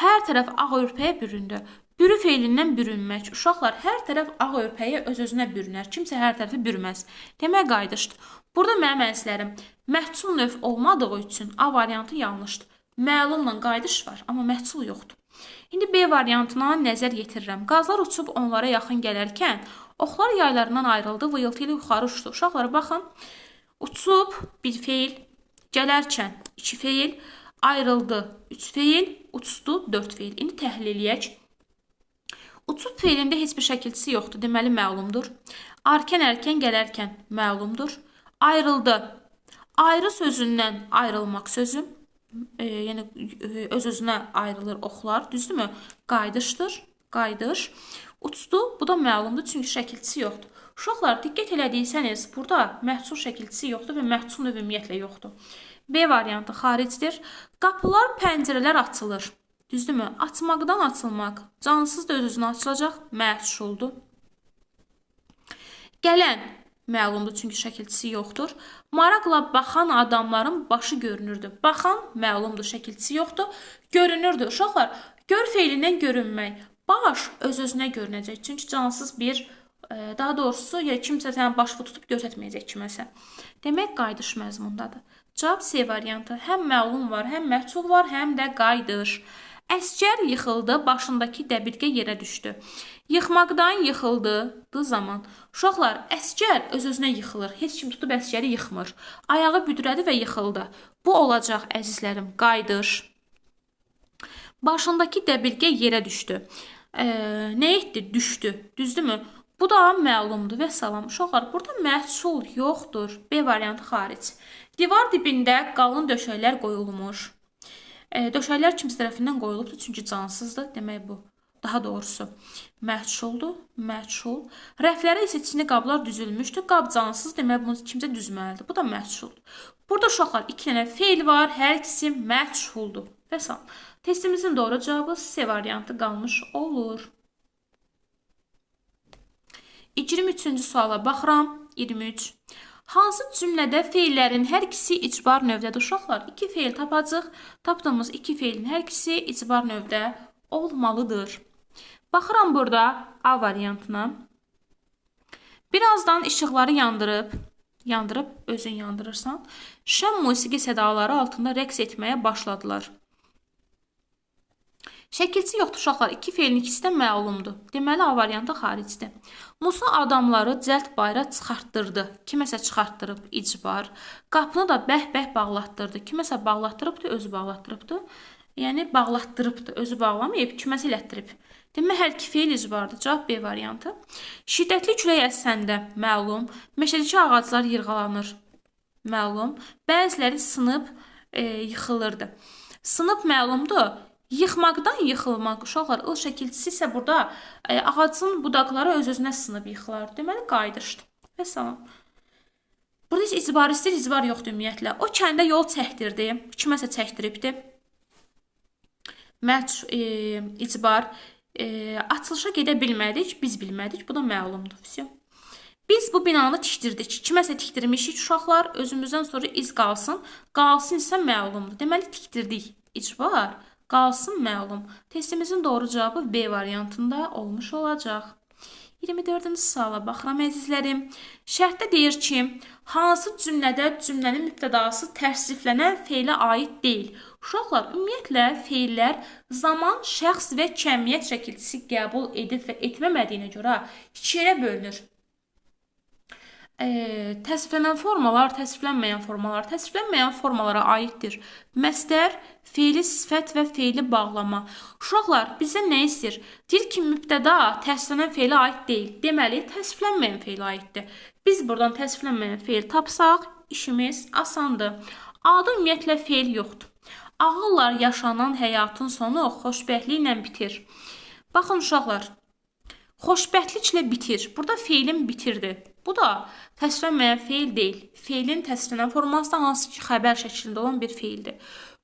Hər tərəf ağ örpəyə büründü. Bürü feilindən bürünmək. Uşaqlar, hər tərəf ağ örpəyə öz-özünə bürünər. Kimsə hər tərəfi bürməz. Demək, qayıdışdır. Burada mənim əzizlərim, məhcul növ olmadığı üçün A variantı yanlışdır. Məlumla qayıdış var, amma məhcul yoxdur. İndi B variantına nəzər yetirirəm. Qazlar uçub onlara yaxın gələrkən, oxlar yaylarından ayrıldı, vıyıltı ilə yuxarı uçdu. Uşaqlar, baxın, uçub bir feil, gələrkən 2 feil, ayrıldı 3 feil, uçdu 4 feil. İndi təhlil eləyək. Uçub feilində heç bir şəkilçisi yoxdur, deməli məlumdur. Arkən ərkən gələrkən məlumdur. Ayrıldı. Ayrı sözündən ayrılmaq sözü. Yəni öz-özünə ayrılır oxlar, düzdürmü? Qayıdışdır, qayıdış. Uçdu, bu da məlumdur, çünki şəkilçisi yoxdur. Uşaqlar, diqqət elədiysəniz, burada məhcul şəkilçisi yoxdur və məhcul növ ümumiyyətlə yoxdur. B variantı xaricdir. Qapılar, pəncərələr açılır. Düzdürmü? Açmaqdan açılmaq. Cansız da öz-özünə açılacaq, məhculdur. Gələn məlumdur, çünki şəkilçisi yoxdur. Maraqla baxan adamların başı görünürdü. Baxan məlumdur, şəkilçisi yoxdur. Görünürdü. Uşaqlar, gör feilindən görünmək. Baş öz-özünə görünəcək. Çünki cansız bir, daha doğrusu, ya kimsə sənin başını tutub göstərməyəcək kiməsə. Demək, qayıdış məzmundadır. Cavab C variantı. Həm məlum var, həm məhcul var, həm də qayıdış. Əsgər yıxıldı, başındakı dəbilqə yerə düşdü. Yıxmaqdan yıxıldı zaman. Uşaqlar, əsgər öz-özünə yıxılır. Heç kim tutub əsgəri yıxmır. Ayağı büdrədi və yıxıldı. Bu olacaq, əzizlərim, qayıdış. Başındakı dəbilqə yerə düşdü. Nə etdi? Düşdü. Düzdürmü? Bu da məlumdur və salam. Uşaqlar, burada məhcul yoxdur. B variantı xaric. Divar dibində qalın döşəklər qoyulmuş. Döşəklər kimsə tərəfindən qoyulubdur, çünki cansızdır. Demək bu, daha doğrusu, məhculdur, məhcul. Rəflərə isə çini qablar düzülmüşdür. Qab cansız, demək bunu kimsə düzməlidir. Bu da məhculdur. Burada uşaqlar, 2 dənə feil var, hər ikisi məhculdur. Və salam. Testimizin doğru cavabı C variantı qalmış olur. 23-cü suala baxıram. 23. Hansı cümlədə feillərin hər ikisi icbar növdədir? Uşaqlar, 2 feil tapacaq. Tapdığımız 2 feilin hər ikisi icbar növdə olmalıdır. Baxıram burada A variantına. Birazdan işıqları yandırıb, özün yandırırsan, şən musiqi sədaları altında rəqs etməyə başladılar. Şəkilçi yoxdur uşaqlar, 2 feilin ikisi də məlumdur. Deməli, A variantı xaricdir. Musa adamları cəld bayıra çıxartdırdı. Kiməsə çıxartdırıb, icbar. Qapını da bəh-bəh bağlatdırdı. Kiməsə bağlatdırıbdı, özü bağlatdırıbdı. Yəni, bağlatdırıbdı, özü bağlamayıb, kiməsə elətdirib. Demək, hər iki feil icbardır. Cavab B variantı. Şiddətli külək əsəndə məlum. Meşədəki ağaclar yırğalanır. Məlum. Bəziləri sınıb yıxılırdı. Sınıb məlumdur. Yıxmaqdan yıxılmaq. Uşaqlar, ıl şəkilçisi isə burada ağacın budaqları öz-özünə sınıb yıxılar. Deməli, qayıdışdır. Və salam. Burada isə icbar istəyir, icbar yoxdur ümumiyyətlə. O kəndə yol çəkdirdi. Kiməsə çəkdiribdi. İcbar. Açılışa gedə bilmədik, biz bilmədik. Bu da məlumdur. Biz bu binanı tikdirdik. Kiməsə tikdirmişik uşaqlar, özümüzdən sonra iz qalsın. Qalsın isə məlumdur. Deməli, tikdirdik. İcbar. Qalsın məlum. Testimizin doğru cavabı B variantında olmuş olacaq. 24-cü suala baxıram əzizlərim. Şərtdə deyir ki, hansı cümlədə cümlənin mübtədası tərsiflənən feilə aid deyil? Uşaqlar, ümumiyyətlə feillər zaman, şəxs və kəmiyyət şəkilçisi qəbul edib və etməmədiyinə görə iki yerə bölünür. Təsriflənən formalar, təsriflənməyən formalar. Təsriflənməyən formalara aiddir. Məstər, feili sifət və feili bağlama. Uşaqlar, bizə nə istəyir? Deyir ki, mübtəda təsriflənən feilə aid deyil. Deməli, təsriflənməyən feilə aiddir. Biz buradan təsriflənməyən feil tapsaq, işimiz asandır. Adı ümumiyyətlə feil yoxdur. Ağılla yaşanan həyatın sonu xoşbəxtliklə bitir. Baxın uşaqlar, xoşbəxtliklə bitir. Burada feilin bitirdi. Bu da təsriflənməyən feil deyil. Feilin təsriflənən forması da hansı ki, xəbər şəklində olan bir feildir.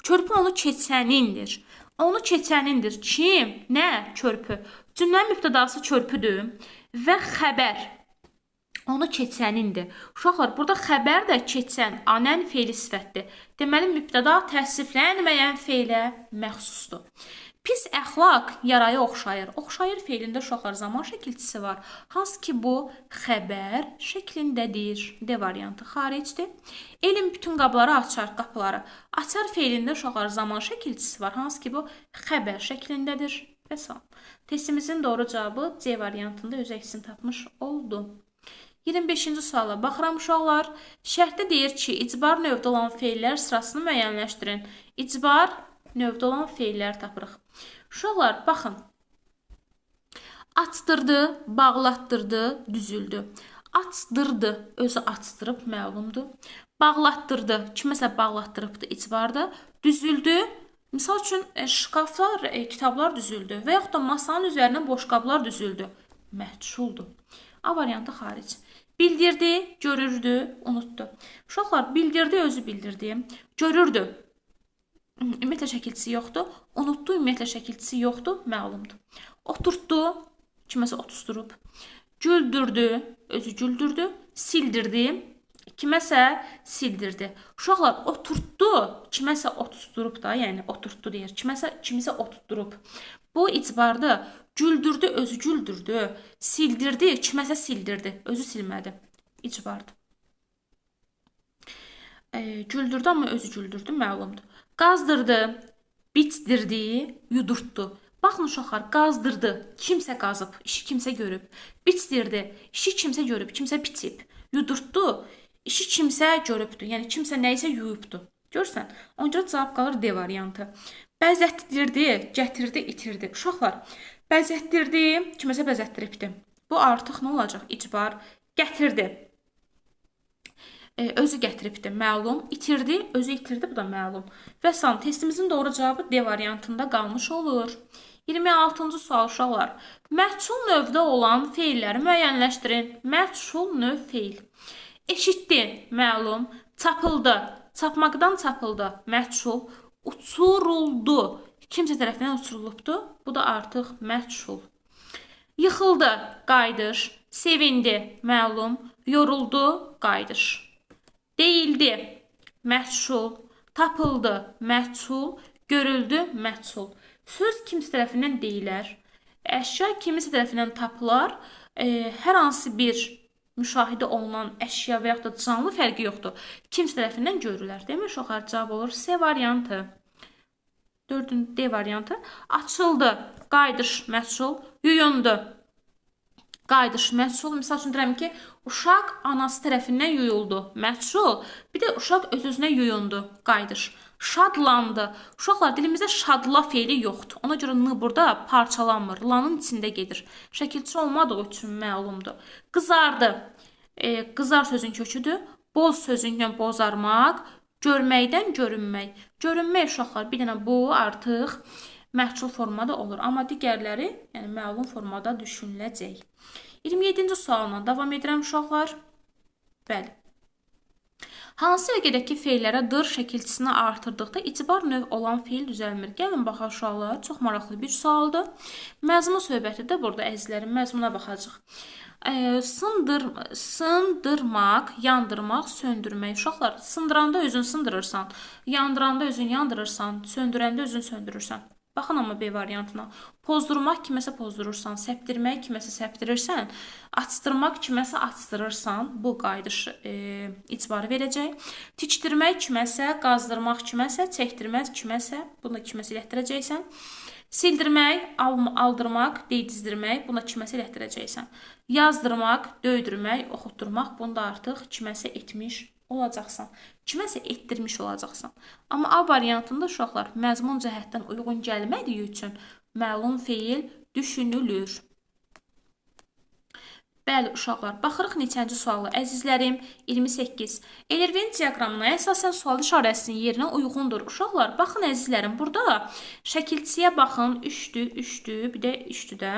Körpü onu keçənindir. Onu keçənindir. Kim? Nə? Körpü. Cümlənin mübtədası körpüdür və xəbər. Onu keçənindir. Uşaqlar, burada xəbər də keçən, anən feili sifətdir. Deməli, mübtəda təsriflənməyən feilə məxsusdur. Pis əxlaq yaraya oxşayır. Oxşayır feilində uşaqlar zaman şəkilçisi var. Hansı ki, bu xəbər şəklindədir. D variantı xaricdir. Elm bütün qabları açar, qapıları. Açar feilində uşaqlar zaman şəkilçisi var. Hansı ki, bu xəbər şəklindədir. Və salam. Testimizin doğru cavabı C variantında öz əksini tapmış oldu. 25-ci suala baxıram uşaqlar. Şərtdə deyir ki, icbar növdə olan feillər sırasını müəyyənləşdirin. İcbar növdə olan feillər tapırıq. Uşaqlar, baxın. Açdırdı, bağlatdırdı, düzüldü. Açdırdı, özü açdırıb, məlumdur. Bağlatdırdı, kiməsə bağlatdırıbdır, icbardır. Düzüldü, misal üçün şkaflar, kitablar düzüldü və yaxud da masanın üzərinə boşqablar düzüldü. Məhculdur. A variantı xaric. Bildirdi, görürdü, unutdu. Uşaqlar, bildirdi, özü bildirdi. Görürdü. Ümumiyyətlə şəkilçisi yoxdur. Unutdu, ümumiyyətlə şəkilçisi yoxdur, məlumdur. Oturtdu, kiməsə otusturub. Güldürdü, özü güldürdü. Sildirdi, kiməsə sildirdi. Uşaqlar, oturtdu, kiməsə otusturub da, yəni oturtdu deyir. Kimisə oturtdurub. Bu icbardır. Güldürdü, özü güldürdü. Sildirdi, kiməsə sildirdi. Özü silmədi. İcbardır. Güldürdü, amma özü güldürdü, məlumdur. Qazdırdı, bitdirdi, yudurtdu. Baxın uşaqlar, qazdırdı, kimsə qazıb, işi kimsə görüb. Bitdirdi, işi kimsə görüb, kimsə bitib. Yudurtdu, işi kimsə görübdü, yəni kimsə nəyisə yuyubdu. Görürsən, ona görə cavab qalır D variantı. Bəzətdirdi, gətirdi, itirdi. Uşaqlar, bəzətdirdi, kiməsə bəzətdiribdi. Bu artıq nə olacaq? İcbar. Gətirdi. Özü gətiribdi, məlum. İtirdi, özü itirdi, bu da məlum. Və son testimizin doğru cavabı D variantında qalmış olur. 26-cı sual uşaqlar. Məhcul növdə olan feilləri müəyyənləşdirin. Məhcul növ feil. Eşitdi, məlum. Çapıldı, çapmaqdan çapıldı, məhcul. Uçuruldu, kimsə tərəfindən uçurulubdu. Bu da artıq məhcul. Yıxıldı, qayıdış. Sevindi, məlum. Yoruldu, qayıdış. Deyildi, məhcul. Tapıldı, məhcul. Görüldü, məhcul. Söz kimsə tərəfindən deyilər, əşya kimisə tərəfindən tapılar, hər hansı bir müşahidə olunan əşya və yaxud da canlı fərqi yoxdur. Kimsə tərəfindən görülər. Demək, uşaqlar, cavab olur C variantı. 4-cü D variantı. Açıldı, qayıdış, məhcul. Yuyundu, qayıdış, məhcul. Misal üçün deyirəm ki, uşaq anası tərəfindən yuyuldu, məhcul. Bir də uşaq öz-özünə yuyundu, qayıdış. Şadlandı. Uşaqlar, dilimizdə şadla feili yoxdur. Ona görə n burada parçalanmır. Lanın içində gedir. Şəkilçi olmadığı üçün məlumdur. Qızardı. Qızar sözün köküdür. Boz sözündən bozarmaq. Görməkdən görünmək. Görünmək uşaqlar, bir dənə bu artıq məhcul formada olur. Amma digərləri, yəni məlum formada düşünüləcək. 27-ci sualla davam edirəm uşaqlar. Bəli. Hansı rəqədəki feillərə dır şəkilçisini artırdıqda icbar növ olan feil düzəlmir? Gəlin baxaq uşaqlar, çox maraqlı bir sualdır. Məzmun söhbəti də burada əzizlərim, məzmuna baxacaq. Sındırmaq, yandırmaq, söndürmək. Uşaqlar, sındıranda özün sındırırsan, yandıranda özün yandırırsan, söndürəndə özün söndürürsən. Baxın amma B variantına. Pozdurmaq kiməsə pozdurursan, səpdirmək kiməsə səpdirirsən, açdırmaq kiməsə açdırırsan, bu qayıdış icbarı verəcək. Tikdirmək kiməsə, qazdırmaq kiməsə, çəkdirmək kiməsə, bunu da kiməsə elətdirəcəksən. Sildirmək, aldırmaq, deydizdirmək, bunu da kiməsə elətdirəcəksən. Yazdırmaq, döydürmək, oxutdurmaq, bunu da artıq kiməsə etmiş olacaqsan. Kiməsə etdirmiş olacaqsan. Amma A variantında uşaqlar məzmun cəhətdən uyğun gəlmədiyi üçün məlum feil düşünülür. Bəli, uşaqlar, baxırıq neçənci sualı. Əzizlərim, 28. Elirvin diaqramına əsasən sual işarəsinin yerinə uyğundur. Uşaqlar, baxın əzizlərim, burada şəkilçiyə baxın. 3-dür, 3-dür, bir də 3-dür də.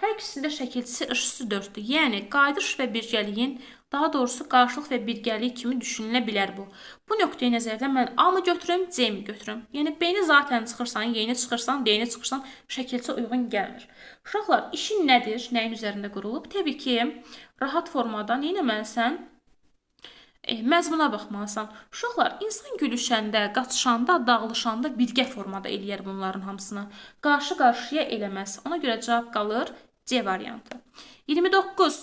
Hər ikisində şəkilçisi ışısı 4-dür. Yəni, qayıdış və birgəliyin, daha doğrusu qarşılıq və birgəlik kimi düşünülə bilər bu. Bu nöqteyi nəzərdən mən A-mı götürüm, C-mi götürüm? Yəni, B-ni zaten çıxırsan, Y-ni çıxırsan, D-ni çıxırsan, şəkilçi uyğun gəlmir. Uşaqlar, işin nədir? Nəyin üzərində qurulub? Təbii ki, rahat formada nə etməlisən? Məzmuna baxmalısan. Uşaqlar, insan gülüşəndə, qaçışanda, dağılışanda birgə formada eləyər bunların hamısını. Qarşı-qarşıya eləməz. Ona görə cavab qalır C variantı. 29.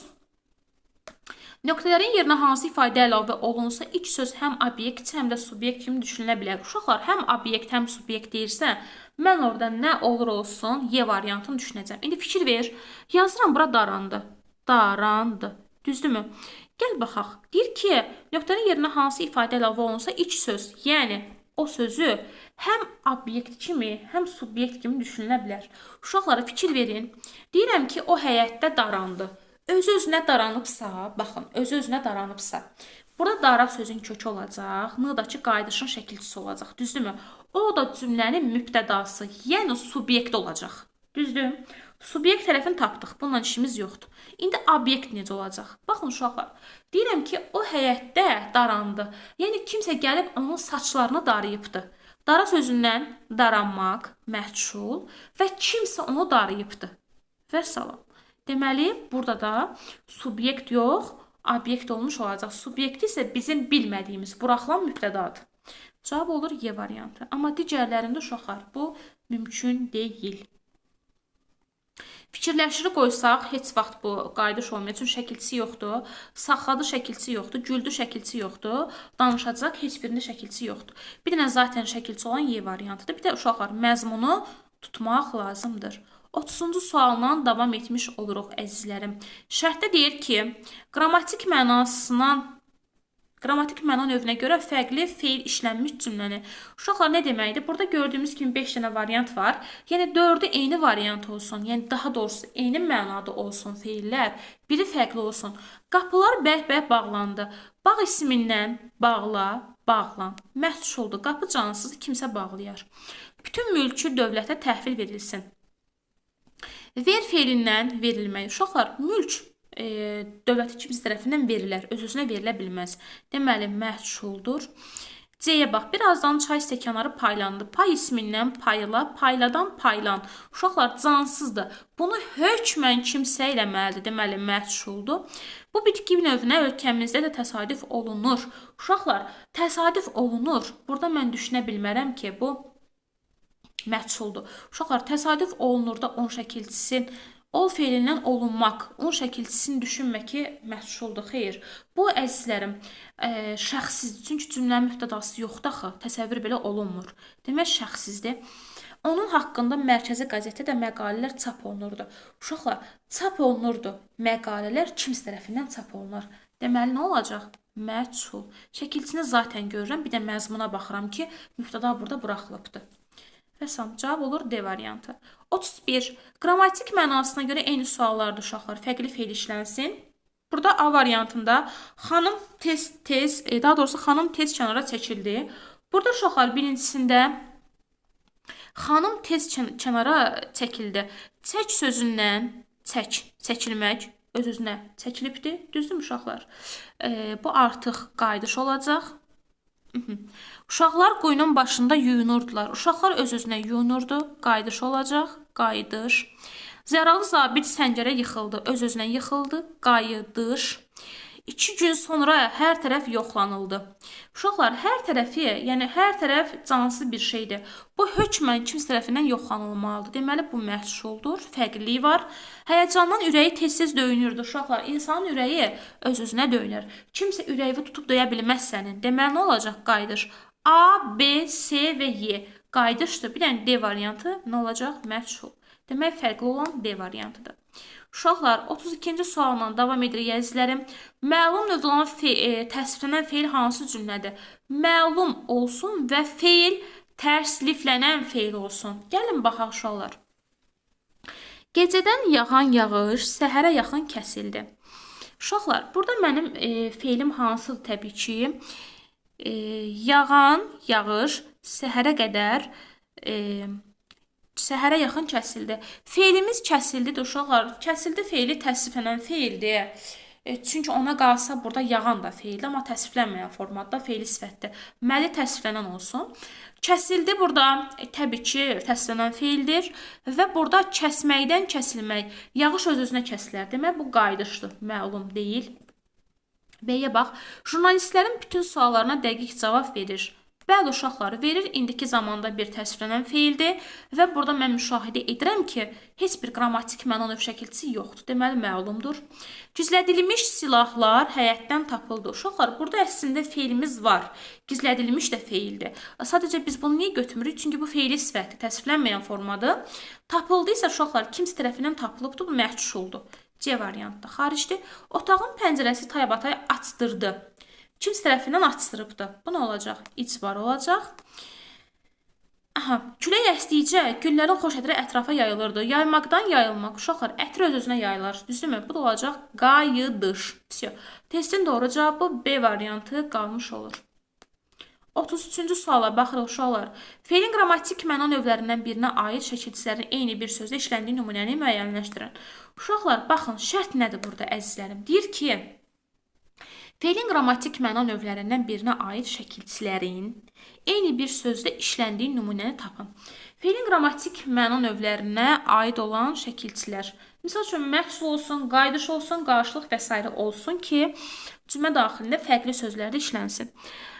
Nöqtələrin yerinə hansı ifadə əlavə olunsa, ilk söz həm obyekt, həm də subyekt kimi düşünülə bilər. Uşaqlar, həm obyekt, həm subyekt deyirsə, mən orada nə olur olsun, Y variantını düşünəcəm. İndi fikir ver. Yazıram, bura darandı. Darandı. Düzdürmü? Gəl baxaq. Deyir ki, nöqtənin yerinə hansı ifadə əlavə olunsa, ilk söz, yəni o sözü həm obyekt kimi, həm subyekt kimi düşünülə bilər. Uşaqlara fikir verin. Deyirəm ki, o həyətdə darandı. Özü-özünə daranıbsa, baxın, özü-özünə daranıbsa, burada dara sözün kökü olacaq, n-dakı qayıdışın şəkilçisi olacaq. Düzdürmü? O da cümlənin mübtədası, yəni subyekt olacaq. Düzdür? Subyekt tərəfini tapdıq. Bununla işimiz yoxdur. İndi obyekt necə olacaq? Baxın uşaqlar, deyirəm ki, o həyətdə darandı. Yəni kimsə gəlib onun saçlarını darayıbdı. Dara sözündən daranmaq, məhcul və kimsə onu darayıbdı. Vəssalam. Deməli, burada da subyekt yox, obyekt olmuş olacaq. Subyekti isə bizim bilmədiyimiz, buraxılan mübtədadır. Cavab olur Y variantı. Amma digərlərində uşaqlar, bu mümkün deyil. Fikirləşiri qoysaq, heç vaxt bu qayıdış olmayacaq. Çünki şəkilçisi yoxdur. Saxladı şəkilçisi yoxdur. Güldü şəkilçisi yoxdur. Danışacaq, heç birində şəkilçisi yoxdur. Bir dənə zaten şəkilçi olan Y variantıdır. Bir də uşaqlar, məzmunu tutmaq lazımdır. 30-cu sualla davam etmiş oluruq, əzizlərim. Şərtdə deyir ki, qrammatik məna növünə görə fərqli feil işlənmiş cümləni. Uşaqlar, nə deməkdir? Burada gördüyümüz kimi 5 dənə variant var. Yəni, 4-ü eyni variant olsun. Yəni, daha doğrusu eyni mənada olsun feillər. Biri fərqli olsun. Qapılar bərk-bərk bağlandı. Bağ ismindən bağla, bağlan. Məhsuldur. Qapı cansız, kimsə bağlayar. Bütün mülkü dövlətə təhvil verilsin. Ver feilindən verilmək. Uşaqlar, mülk dövləti kimsə tərəfindən verilər, öz-özünə verilə bilməz. Deməli, məhsuldur. C-yə bax, birazdan çay stəkanları paylandı. Pay ismindən payla, payladan paylan. Uşaqlar, cansızdır. Bunu hökmən kimsə eləməlidir. Deməli, məhsuldur. Bu bitki növünə ölkəmizdə də təsadüf olunur. Uşaqlar, təsadüf olunur. Burada mən düşünə bilmərəm ki, bu məhsuldur. Uşaqlar, təsadüf olunur da on şəkilçisi. Ol feilindən olunmaq, onun şəkilçisini düşünmə ki, məhsuldur. Xeyr, bu, əzizlərim, şəxsizdir. Çünki cümlənin mübtədası yoxdur axı, təsəvvür belə olunmur. Demək, şəxsizdir. Onun haqqında mərkəzi qəzetdə də məqalələr çap olunurdu. Uşaqlar, çap olunurdu. Məqalələr kimsə tərəfindən çap olunur. Deməli, nə olacaq? Məhsul. Şəkilçisini zaten görürəm, bir də məzmuna baxıram ki, mübtəda burada buraxılıbdır. Vəssalam, cavab olur D variantı. 31. Qrammatik mənasına görə eyni suallardır uşaqlar. Fərqli feil işlənsin. Burada A variantında xanım tez, daha doğrusu xanım tez kənara çəkildi. Burada uşaqlar birincisində xanım tez kənara çəkildi. Çək sözündən çək, çəkilmək öz-özünə çəkilibdir. Düzdürmü uşaqlar? Bu artıq qayıdış olacaq. Uşaqlar quyunun başında yuyunurdular. Uşaqlar öz-özünə yuyunurdu. Qayıdış olacaq. Qayıdış. Zəralı zabit səngərə yıxıldı. Öz-özünə yıxıldı. Qayıdış. 2 gün sonra hər tərəf yoxlanıldı. Uşaqlar, hər tərəfi, yəni hər tərəf cansız bir şeydir. Bu hökmən kimsə tərəfindən yoxlanılmalıdır. Deməli, bu məhsuldur, fərqliliyi var. Həyəcandan ürəyi tez-tez döyünürdü. Uşaqlar, insanın ürəyi öz-özünə döyünür. Kimsə ürəyi tutub döyə bilməz sənin. Deməli, nə olacaq? Qayıdış. A, B, C və Y qayıdışdır. Bir dənə D variantı nə olacaq? Məhsul. Demək, fərqli olan D variantıdır. Uşaqlar, 32-ci sualla davam edirik əzizlərim. Məlum növdə olan təsriflənən feil hansı cümlədir? Məlum olsun və feil tərsiflənən feil olsun. Gəlin baxaq uşaqlar. Gecədən yağan yağış səhərə yaxın kəsildi. Uşaqlar, burada mənim feilim hansıdır təbii ki? Yağan yağış səhərə qədər Səhərə yaxın kəsildi. Feilimiz kəsildi də uşaqlar. Kəsildi feili təsriflənən feildir. Çünki ona qalsa burada yağan da feildir, amma təsriflənməyən formada feili sifətdir. Məli təsriflənən olsun. Kəsildi burada təbii ki, təsriflənən feildir və burada kəsməkdən kəsilmək, yağış öz-özünə kəsilər. Demək, bu qayıdışdır, məlum deyil. B-yə bax, jurnalistlərin bütün suallarına dəqiq cavab verir. Bəli, uşaqlar, verir indiki zamanda bir təsriflənən feildir və burada mən müşahidə edirəm ki, heç bir qrammatik məna növ şəkilçisi yoxdur. Deməli, məlumdur. Gizlədilmiş silahlar həyətdən tapıldı. Uşaqlar, burada əslində feilimiz var. Gizlədilmiş də feildir. Sadəcə biz bunu niyə götürmürük? Çünki bu feili sifətdir, təsriflənməyən formadır. Tapıldı isə uşaqlar, kimsə tərəfindən tapılıbdır, bu məhculdur. C variantı da xaricdir. Otağın pəncərəsi taybatay açdırdı. Kimsə tərəfindən açdırıbdır. Bu nə olacaq? İcbar olacaq. Aha, külək əsdikcə güllərin xoş ətri ətrafa yayılırdı. Yaymaqdan yayılmaq. Uşaqlar, ətri öz-özünə yayılar. Düzdürmü? Bu da olacaq qayıdış. Vəsiyo. Testin doğru cavabı B variantı qalmış olur. 33-cü suala baxırıq uşaqlar. Feilin qrammatik məna növlərindən birinə aid şəkilçilərin eyni bir sözdə işləndiyi nümunəni müəyyənləşdirin. Uşaqlar, baxın, şərt nədir burada əzizlərim? Deyir ki, feilin qrammatik məna növlərindən birinə aid şəkilçilərin eyni bir sözdə işləndiyi nümunəni tapın. Feilin qrammatik məna növlərinə aid olan şəkilçilər, misal üçün, məhsul olsun, qayıdış olsun, qarşılıq və s. olsun ki, cümlə daxilində fərqli sözlərdə işlənsin.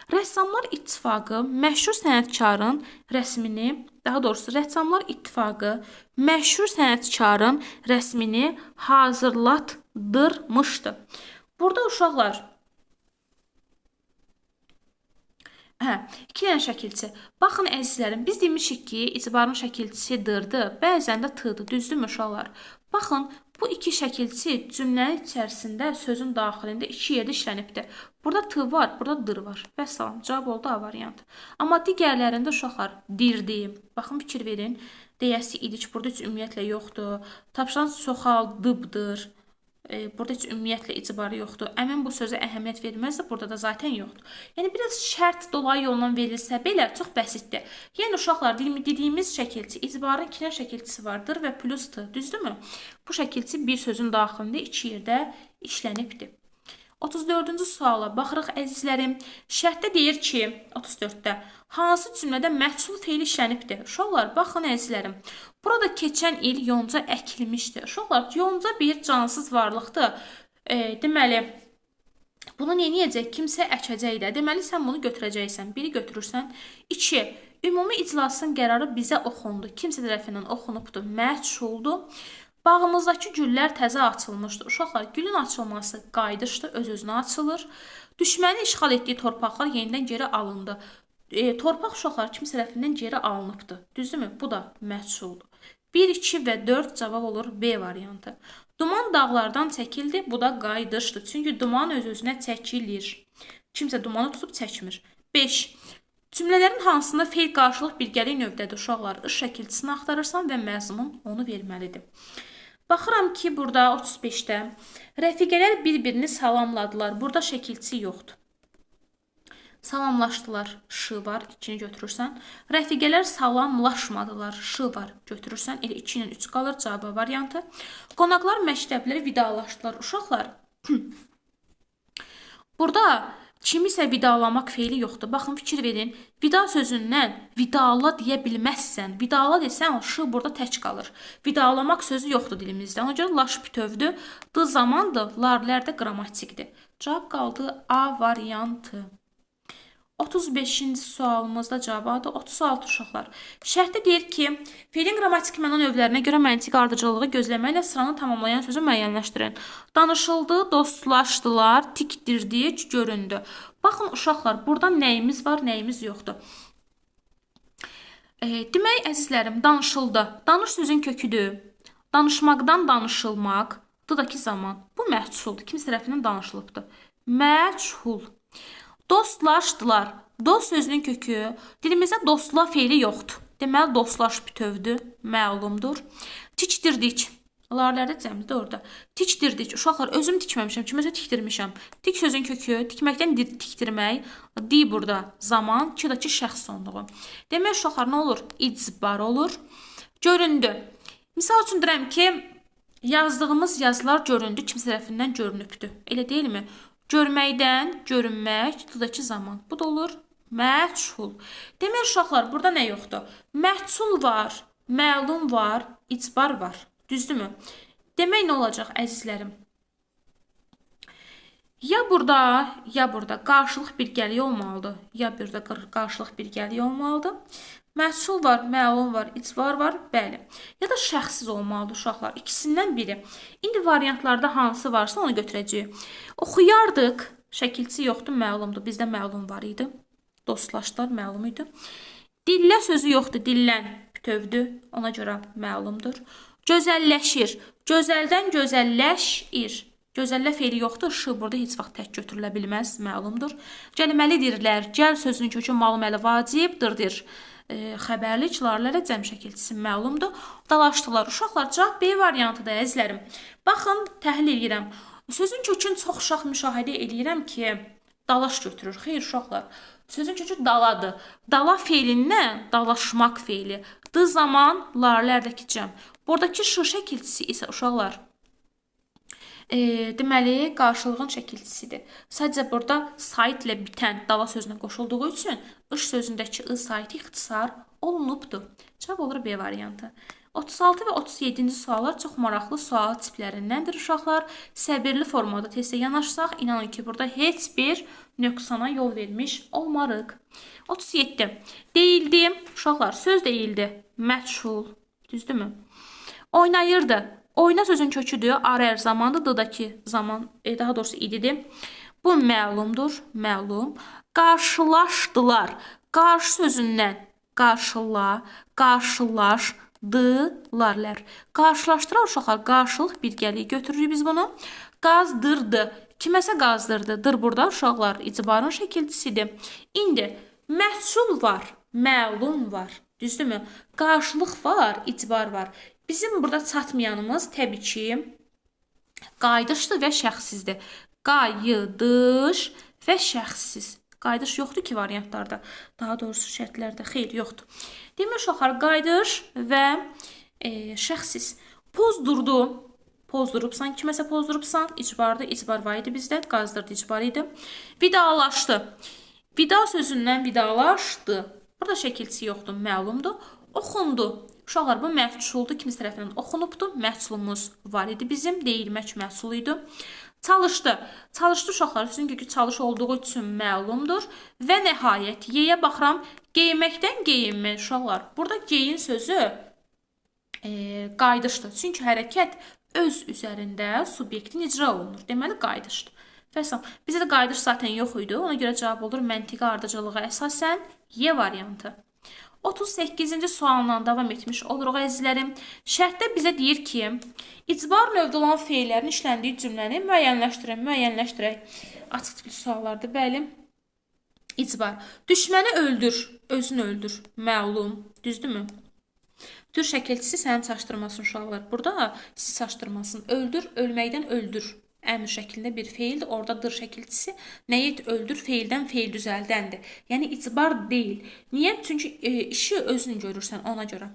Rəssamlar İttifaqı məşhur sənətkarın rəsmini, daha doğrusu Rəssamlar İttifaqı məşhur sənətkarın rəsmini hazırlatdırmışdı. Burada uşaqlar, iki dənə şəkilçi. Baxın əzizlərim, biz demişik ki, icbarın şəkilçisi dırdı, bəzən də tığdı, düzdürmü uşaqlar? Baxın, bu iki şəkilçi cümlənin içərisində, sözün daxilində iki yerdə işlənibdir. Burada t var, burada dır var. Vəssalam, cavab oldu A variantı. Amma digərlərində uşaqlar dirdi. Baxın, fikir verin. Deyəsi idik, burada heç ümumiyyətlə yoxdur. Tapşıran çoxaldıbdır. Burada heç ümumiyyətlə icbarı yoxdur. Əmin bu sözə əhəmiyyət verməzsə, burada da zaten yoxdur. Yəni, biraz şərt dolayı yolla verilsə belə çox bəsitdir. Yəni, uşaqlar, dediyimiz şəkilçi, icbarın iki dənə şəkilçisi vardır və plus t, düzdürmü? Bu şəkilçi bir sözün daxilində iki yerdə işlənibdir. 34-cü suala baxırıq əzizlərim. Şərtdə deyir ki, 34-də, hansı cümlədə məhsul feili işlənibdir? Uşaqlar, baxın əzizlərim. Burada keçən il yonca əkilmişdir. Uşaqlar, yonca bir cansız varlıqdır. Deməli, bunu nə eləyəcək? Kimsə əkəcək də. Deməli, sən bunu götürəcəksən. Biri götürürsən. 2. Ümumi iclasın qərarı bizə oxundu. Kimsə tərəfindən oxunubdur. Məhsuldur. Bağımızdakı güllər təzə açılmışdı. Uşaqlar, gülün açılması qayıdışdır, öz-özünə açılır. Düşmənin işğal etdiyi torpaqlar yenidən geri alındı. Torpaq uşaqlar kimsə tərəfindən geri alınıbdır. Düzdürmü? Bu da məhsuldur. 1, 2 və 4 cavab olur B variantı. Duman dağlardan çəkildi. Bu da qayıdışdır. Çünki duman öz-özünə çəkilir. Kimsə dumanı tutub çəkmir. 5. Cümlələrin hansında feil qarşılıq birgəlik növdədir uşaqlar? I şəkilçisini axtarırsan və məzmun onu verməlidir. Baxıram ki, burada 35-də rəfiqələr bir-birini salamladılar. Burada şəkilçi yoxdur. Salamlaşdılar. Ş var, 2-ni götürürsən. Rəfiqələr salamlaşmadılar. Ş var, götürürsən. Elə 2 ilə 3 qalır cavab variantı. Qonaqlar məktəbləri vidalaşdılar. Uşaqlar, burada kimisə vidalamaq feili yoxdur. Baxın, fikir verin. Vida sözündən vidala deyə bilməzsən. Vidala desən, ş burada tək qalır. Vidalamaq sözü yoxdur dilimizdə. Ona görə laş bütövdür. D zamandır, larlər də qrammatikdir. Cavab qaldı A variantı. 35-ci sualımızda cavabı 36 uşaqlar. Şərtdə deyir ki, feilin qrammatik məna növlərinə görə məntiq ardıcıllığı gözləməklə sıranı tamamlayan sözü müəyyənləşdirin. Danışıldı, dostlaşdılar, tikdirdik, göründü. Baxın uşaqlar, burada nəyimiz var, nəyimiz yoxdur. Demək, əzizlərim, danışıldı. Danış sözün köküdür. Danışmaqdan danışılmaq, D-dakı zaman. Bu məhculdur. Kimsə tərəfindən danışılıbdır. Məchul. Dostlaşdılar. Dost sözünün kökü. Dilimizdə dostla feili yoxdur. Deməli, dostlaş bütövdür, məlumdur. Tikdirdik. Larlərdə cəmdir orada. Tikdirdik. Uşaqlar, özüm tikməmişəm, kiməsə tikdirmişəm. Tik sözün kökü, tikməkdən tikdirmək, di burada zaman, ki-dakı şəxs sonluğu. Demək, uşaqlar, nə olur? İcbar olur. Göründü. Misal üçün deyirəm ki, yazdığımız yazılar göründü, kimsə tərəfindən görünübdür. Elə deyilmi? Görməkdən görünmək, d-dakı zaman. Bu da olur məchul. Demək, uşaqlar, burada nə yoxdur? Məhcul var, məlum var, icbar var. Düzdürmü? Demək, nə olacaq, əzizlərim? Ya burada, ya burada qarşılıq birgəliyi olmalıdır. Ya burada qarşılıq birgəliyi olmalıdır. Məhsul var, məlum var, icbar var, bəli. Ya da şəxssiz olmalıdır uşaqlar. İkisindən biri. İndi variantlarda hansı varsa onu götürəcəyik. Oxuyardıq. Şəkilçi yoxdur, məlumdur. Bizdə məlum var idi. Dostlaşdılar, məlum idi. Dillə sözü yoxdur, dillən bütövdür. Ona görə məlumdur. Gözəlləşir. Gözəldən gözəlləşir. Gözəllə feili yoxdur. Ş burada heç vaxt tək götürülə bilməz, məlumdur. Gəlməlidirlər. Gəl sözünün kökü maluməli vacibdir. Xəbərlik, larlərə cəm şəkilçisi məlumdur. Dalaşdılar. Uşaqlar, cavab B variantıdır, əzizlərim. Baxın, təhlil edirəm. Sözün kökünü çox uşaq müşahidə edirəm ki, dalaş götürür. Xeyr, uşaqlar. Sözün kökü daladır. Dala feilindən dalaşmaq feili. D zaman larlərdəki cəm. Buradakı ş şəkilçisi isə uşaqlar, deməli, qarşılığın şəkilçisidir. Sadəcə burada saitlə bitən dala sözünə qoşulduğu üçün ış sözündəki ı saiti ixtisar olunubdur. Cavab olur B variantı. 36 və 37-ci suallar çox maraqlı sual tiplərindəndir uşaqlar. Səbirli formada testə yanaşsaq, inanın ki, burada heç bir nöqsana yol vermiş olmarıq. 37. Deyildi. Uşaqlar, söz deyildi. Məchul. Düzdürmü? Oynayırdı. Oyna sözün köküdür. Arı hər zamandır. D-dakı zaman, daha doğrusu ididir. Bu məlumdur. Məlum. Qarşılaşdılar. Qarşı sözündən qarşıla, qarşılaşdılar. Qarşılaşdırar uşaqlar. Qarşılıq birgəliyi götürürük biz bunu. Qazdırdı. Kiməsə qazdırdı. Dır burada uşaqlar icbarın şəkilçisidir. İndi məhsul var, məlum var. Düzdürmü? Qarşılıq var, icbar var. Bizim burada çatmayanımız təbii ki, qayıdışdır və şəxssizdir. Qayıdış və şəxssiz. Qayıdış yoxdur ki variantlarda. Daha doğrusu şərtlərdə xeyr yoxdur. Demək uşaqlar, qayıdış və şəxssiz. Pozdurdu. Pozdurubsan, kiməsə pozdurubsan. İcbardır, icbar var idi bizdə. Qazdırdı, icbar idi. Vidalaşdı. Vida sözündən vidalaşdı. Burada şəkilçisi yoxdur, məlumdur. Oxundu. Uşaqlar, bu məhculdur. Kimsə tərəfindən oxunubdur. Məhculumuz var idi bizim. Deyilmək məhsulu idi. Çalışdı. Çalışdı uşaqlar. Sözün kökü çalış olduğu üçün məlumdur. Və nəhayət, yeyə baxıram. Geyməkdən geyinmək uşaqlar. Burada geyin sözü qayıdışdır. Çünki hərəkət öz üzərində subyektin icra olunur. Deməli, qayıdışdır. Fəsəm. Bizdə də qayıdış zaten yox idi. Ona görə cavab olur məntiqi ardıcılığa əsasən Y variantı. 38-ci sualla davam etmiş oluruq əzizlərim. Şərtdə bizə deyir ki, icbar növdə olan feillərin işləndiyi cümləni müəyyənləşdirək, müəyyənləşdirək. Açıq tipli suallardır, bəli. İcbar. Düşməni öldür, özünü öldür. Məlum, düzdürmü? Tür şəkilçisi səni çaşdırmasın uşaqlar. Burada sizi çaşdırmasın. Öldür, ölməkdən öldür. Əmr şəklində bir feildir. Orada dır şəkilçisi nəyət öldür, feildən feil düzəldəndir. Yəni icbar deyil. Niyə? Çünki işi özün görürsən ona görə.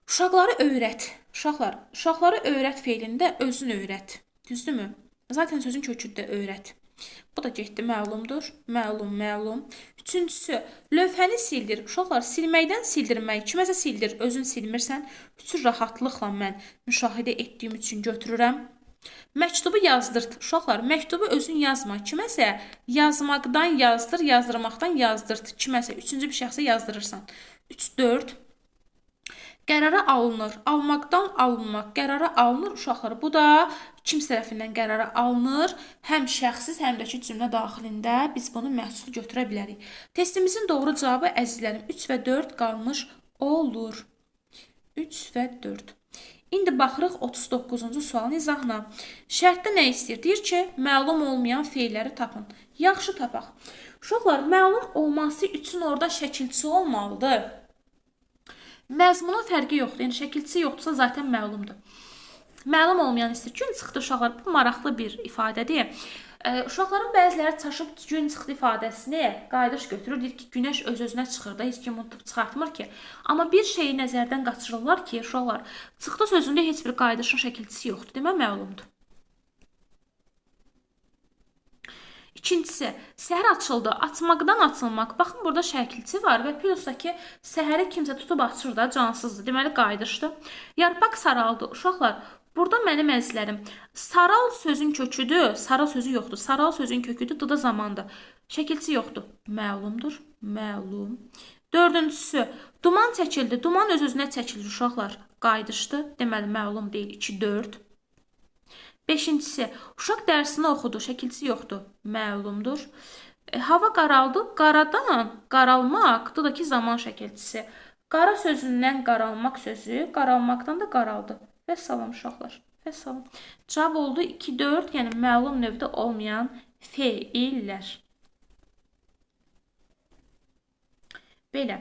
Uşaqları öyrət. Uşaqlar, uşaqları öyrət feilində özün öyrət. Düzdürmü? Zaten sözün kökü də öyrət. Bu da getdi, məlumdur. Məlum, məlum. Üçüncüsü, lövhəni sildir. Uşaqlar, silməkdən sildirmək. Kiməsə sildir, özün silmirsən. Bütün rahatlıqla mən müşahidə etdiyim üçün götürürəm. Məktubu yazdırt. Uşaqlar, məktubu özün yazma. Kiməsə yazmaqdan yazdır, yazdırmaqdan yazdırt. Kiməsə üçüncü bir şəxsə yazdırırsan. 3, 4. Qərara alınır. Almaqdan alınmaq. Qərara alınır uşaqlar. Bu da kim tərəfindən qərara alınır? Həm şəxsiz, həm də ki cümlə daxilində biz bunu məhsul götürə bilərik. Testimizin doğru cavabı əzizlərim 3 və 4 qalmış olur. 3 və 4. İndi baxırıq 39-cu sualın izahına. Şərtdə nə istəyir? Deyir ki, məlum olmayan feilləri tapın. Yaxşı tapaq. Uşaqlar, məlum olması üçün orada şəkilçi olmalıdır. Məzmunun fərqi yoxdur. Yəni, şəkilçisi yoxdursa zaten məlumdur. Məlum olmayan istəyir. Gün çıxdı uşaqlar. Bu maraqlı bir ifadədir. Uşaqların bəziləri çaşıb gün çıxdı ifadəsini qayıdış götürür. Deyir ki, günəş öz-özünə çıxır da, heç kim bunu çıxartmır ki. Amma bir şeyi nəzərdən qaçırırlar ki, uşaqlar, çıxdı sözündə heç bir qayıdışın şəkilçisi yoxdur. Demək, məlumdur. İkincisi, səhər açıldı. Açmaqdan açılmaq. Baxın, burada şəkilçi var və plusda ki, səhəri kimsə tutub açır da, cansızdır. Deməli, qayıdışdır. Yarpaq saraldı. Uşaqlar, burada mənim əzizlərim, saral sözün köküdür. Saral sözü yoxdur. Saral sözün köküdür. D-da zamandır. Şəkilçi yoxdur. Məlumdur. Məlum. Dördüncüsü, duman çəkildi. Duman öz-özünə çəkilir uşaqlar. Qayıdışdır. Deməli, məlum deyil. 2, 4. Beşincisi, uşaq dərsini oxudu, şəkilçisi yoxdur, məlumdur. Hava qaraldı, qaradan qaralmaq, bu da ki zaman şəkilçisi. Qara sözündən qaralmaq sözü, qaralmaqdan da qaraldı. Və salam uşaqlar, və salam. Cavab oldu 2, 4, yəni məlum növdə olmayan feillər. Belə.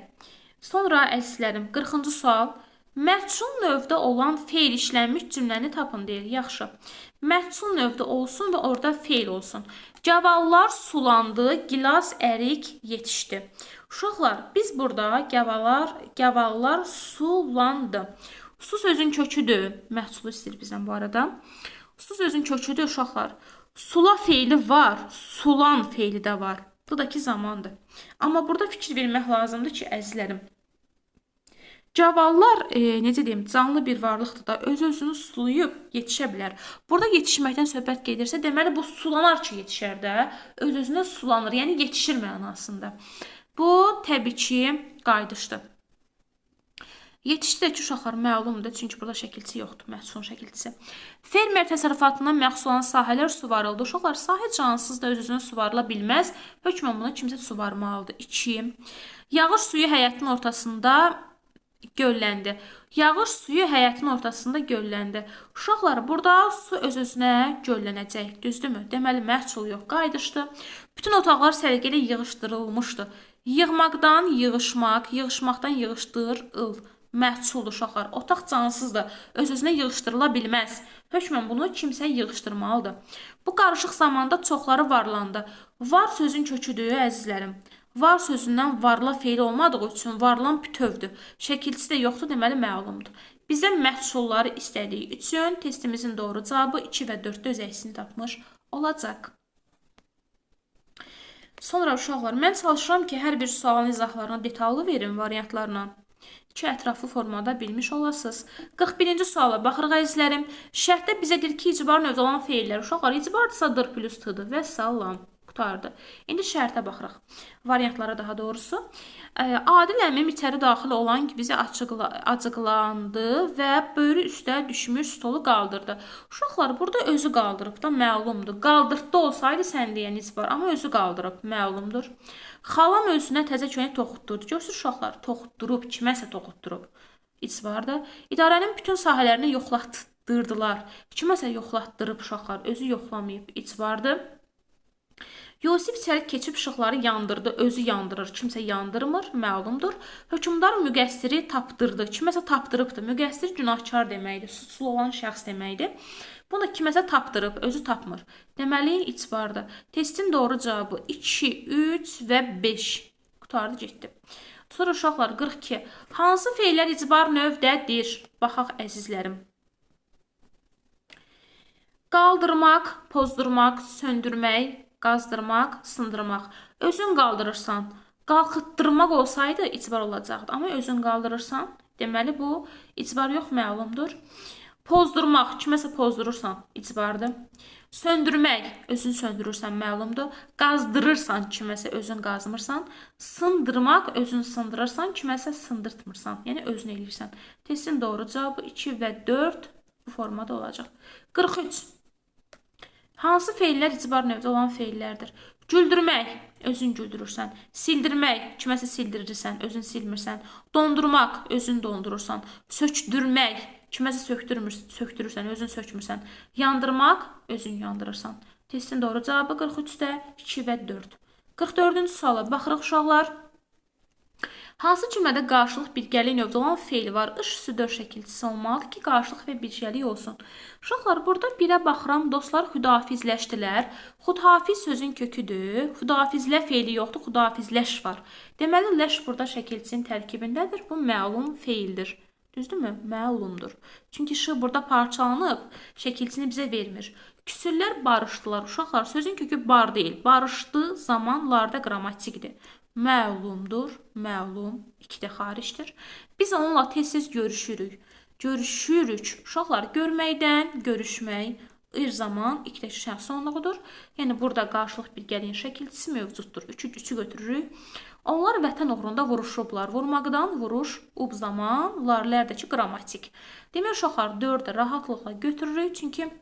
Sonra əzizlərim, 40-cı sual. Məhcul növdə olan feil işlənmiş cümləni tapın deyir. Yaxşı. Məhcul növdə olsun və orada feil olsun. Gavallar sulandı, gilas, ərik yetişdi. Uşaqlar, biz burada gavallar sulandı. Su sözün köküdür. Məhculu istəyir bizdən bu arada. Su sözün köküdür uşaqlar. Sula feili var, sulan feili də var. Bu da ki zamandır. Amma burada fikir vermək lazımdır ki, əzizlərim, Cavallar, necə deyim, canlı bir varlıqdır da, öz-özünü sulayıb yetişə bilər. Burada yetişməkdən söhbət gedirsə, deməli, bu sulanar ki, yetişər də, öz-özünə sulanır, yəni yetişir mənasında. Bu, təbii ki, qayıdışdır. Yetişdi də ki, uşaqlar məlumdur, çünki burada şəkilçi yoxdur, məhsulun şəkilçisi. Fermer təsərrüfatından məxsus olan sahələr suvarıldı. Uşaqlar, sahə cansız da öz-özünə suvarıla bilməz. Hökmən bunu kimsə suvarmalıdır. 2. Yağış suyu həyətin ortasında gölləndi. Yağış suyu həyətin ortasında gölləndi. Uşaqlar, burada su öz-özünə göllənəcək, düzdürmü? Deməli, məhsul yox, qayıdışdı. Bütün otaqlar səliqə ilə yığışdırılmışdı. Yığmaqdan yığışmaq, yığışmaqdan yığışdırıl. Məhsuldur uşaqlar. Otaq cansızdır, öz-özünə yığışdırıla bilməz. Hökmən bunu kimsə yığışdırmalıdır. Bu qarışıq zamanda çoxları varlandı. Var sözün köküdür, əzizlərim. Var sözündən varla feili olmadığı üçün varlan bütövdür. Şəkilçisi də yoxdur, deməli məlumdur. Bizə məhsulları istədiyi üçün testimizin doğru cavabı 2 və 4-də öz əksini tapmış olacaq. Sonra uşaqlar, mən çalışıram ki, hər bir sualın izahlarını detallı verim variantlarla. İki ətraflı formada bilmiş olasınız. 41-ci suala baxırıq əzizlərim. Şərtdə bizə deyir ki, icbar növdə olan feillər. Uşaqlar, icbardırsa dır plus t-dır və salam. Qutardı. İndi şərtə baxırıq. Variantlara daha doğrusu. Adil əmim içəri daxil olan ki, bizi acıqlandı və böyrü üstə düşmüş stolu qaldırdı. Uşaqlar, burada özü qaldırıb da məlumdur. Qaldırtdı olsaydı sən deyən icbar, amma özü qaldırıb, məlumdur. Xalam özünə təzə köynək toxutdurdu. Görürsünüz uşaqlar, toxutdurub, kiməsə toxutdurub. İcbardır. İdarənin bütün sahələrini yoxlatdırdılar. Kiməsə yoxlatdırıb uşaqlar, özü yoxlamayıb. İcbardır. Yusif içəri keçib işıqları yandırdı, özü yandırır, kimsə yandırmır, məlumdur. Hökmdar müqəssiri tapdırdı, kiməsə tapdırıbdır. Müqəssir günahkar deməkdir, suçlu olan şəxs deməkdir. Bunu da kiməsə tapdırıb, özü tapmır. Deməli, icbardır. Testin doğru cavabı 2, 3 və 5. Qutardı, getdi. Sonra uşaqlar, 42. Hansı feillər icbar növdədir? Baxaq, əzizlərim. Qaldırmaq, pozdurmaq, söndürmək, qazdırmaq, sındırmaq. Özün qaldırırsan, qalxıtdırmaq olsaydı icbar olacaqdı. Amma özün qaldırırsan, deməli bu icbar yox, məlumdur. Pozdurmaq, kiməsə pozdurursan, icbardır. Söndürmək, özün söndürürsən, məlumdur. Qazdırırsan, kiməsə özün qazmırsan. Sındırmaq, özün sındırırsan, kiməsə sındırtmırsan. Yəni özün eləyirsən. Testin doğru cavabı 2 və 4 bu formada olacaq. 43. Hansı feillər icbar növdə olan feillərdir? Güldürmək, özün güldürürsən. Sildirmək, kiməsə sildirirsən, özün silmirsən. Dondurmaq, özün dondurursan. Sökdürmək, kiməsə sökdürürsən, özün sökmürsən. Yandırmaq, özün yandırırsan. Testin doğru cavabı 43-də 2 və 4. 44-cü suala baxırıq uşaqlar. Hansı cümlədə qarşılıq birgəlik növdə olan feil var? İş üstü 4 şəkilçisi olmalıdır ki, qarşılıq və birgəlik olsun. Uşaqlar, burada 1-ə baxıram, dostlar xüdafizləşdilər. Xudafiz sözün köküdür. Xudafizlə feili yoxdur, xudafizləş var. Deməli, ləş burada şəkilçisinin tərkibindədir. Bu məlum feildir. Düzdürmü? Məlumdur. Çünki ş burada parçalanıb, şəkilçisini bizə vermir. Küsürlər barışdılar. Uşaqlar, sözün kökü bar deyil. Barışdı zamanlarda qrammatikdir. Məlumdur, məlum, 2 də xaricdir. Biz onunla tez-tez görüşürük. Görüşürük. Uşaqlar, görməkdən görüşmək, ir zaman, 2 də şəxs onluğudur. Yəni, burada qarşılıq birgəliyin şəkilçisi mövcuddur. 3-ü götürürük. Onlar vətən uğrunda vuruşublar. Vurmaqdan vuruş, ub zaman, larlərdəki qrammatik. Demək, uşaqlar, 4-ü rahatlıqla götürürük. Çünki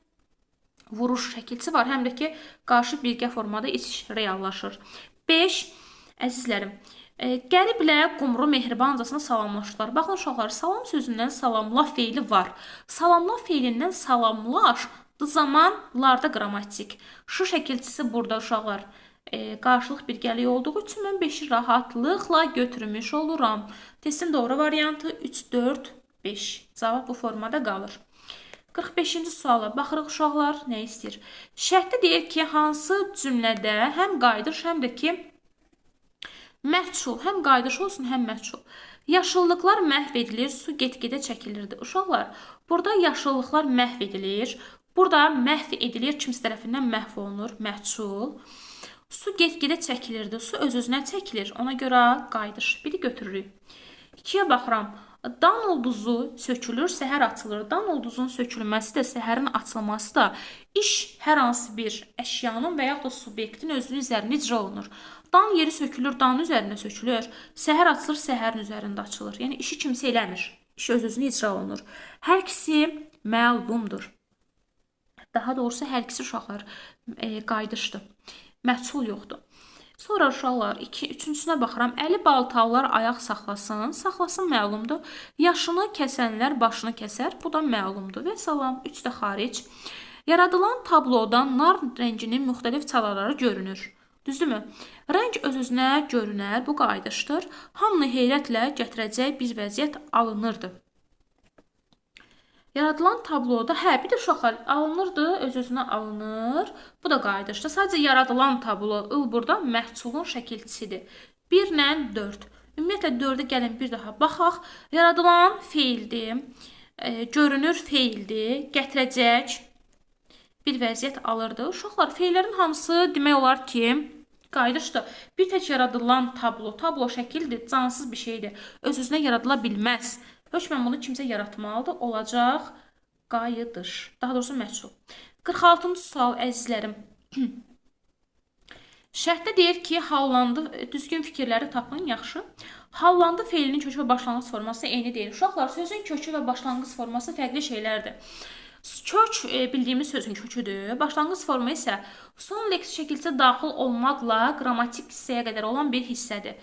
vuruş şəkilçisi var. Həm də ki, qarşı birgə formada iç reallaşır. 5. Əzizlərim, qəriblə qumru mehribancasına salamlaşdılar. Baxın, uşaqlar, salam sözündən salamla feili var. Salamla feilindən salamlaş zamanlarda qrammatik. Şu şəkilçisi burada uşaqlar, qarşılıq birgəliyi olduğu üçün mən 5-i rahatlıqla götürmüş oluram. Testin doğru variantı 3, 4, 5. Cavab bu formada qalır. 45-ci suala baxırıq uşaqlar, nə istəyir? Şərtdə deyir ki, hansı cümlədə həm qayıdış, həm də ki, məhçul, həm qayıdış olsun, həm məhçul. Yaşıllıqlar məhv edilir, su get-gedə çəkilirdi. Uşaqlar, burada yaşıllıqlar məhv edilir. Burada məhv edilir, kimsə tərəfindən məhv olunur, məhçul. Su get-gedə çəkilirdi, su öz-özünə çəkilir. Ona görə qayıdış. Biri götürürük. 2-yə baxıram. Dan ulduzu sökülür, səhər açılır. Dan ulduzunun sökülməsi də, səhərin açılması da iş hər hansı bir əşyanın və yaxud da subyektin özünün üzərində icra olunur. Dan yeri sökülür, danın üzərində sökülür. Səhər açılır, səhərin üzərində açılır. Yəni, işi kimsə eləmir. İş öz-özünə icra olunur. Hər ikisi məlumdur. Daha doğrusu, hər ikisi uşaqlar qayıdışdır. Məhsul yoxdur. Sonra uşaqlar, 2, 3-cüsünə baxıram. Əli baltalılar ayaq saxlasın. Saxlasın məlumdur. Yaşını kəsənlər başını kəsər. Bu da məlumdur. Və salam, 3 də xaric. Yaradılan tablodan nar rənginin müxtəlif çalaları görünür. Düzdürmü? Rəng öz-özünə görünər. Bu qayıdışdır. Hamını heyrətlə gətirəcək bir vəziyyət alınırdı. Yaradılan tabloda, bir də uşaqlar alınırdı, öz-özünə alınır. Bu da qayıdışdır. Sadəcə yaradılan tablo, il burada məhsulun şəkilçisidir. 1 ilə 4. Ümumiyyətlə, 4-ə gəlin bir daha baxaq. Yaradılan feildir, görünür feildir, gətirəcək bir vəziyyət alırdı. Uşaqlar, feillərin hamısı demək olar ki, qayıdışdır. Bir tək yaradılan tablo, tablo şəkildir, cansız bir şeydir. Öz-özünə yaradıla bilməz. Hökmən bunu kimsə yaratmalıdır, olacaq qayıdış. Daha doğrusu məhsul. 46-cı sual, əzizlərim. Şərtdə deyir ki, hallandı, düzgün fikirləri tapın, yaxşı. Hallandı feilinin kökü və başlanğıc forması eyni deyil. Uşaqlar, sözün kökü və başlanğıc forması fərqli şeylərdir. Kök bildiyimiz sözün köküdür. Başlanğıc forma isə son leksik şəkildə daxil olmaqla qrammatik hissəyə qədər olan bir hissədir.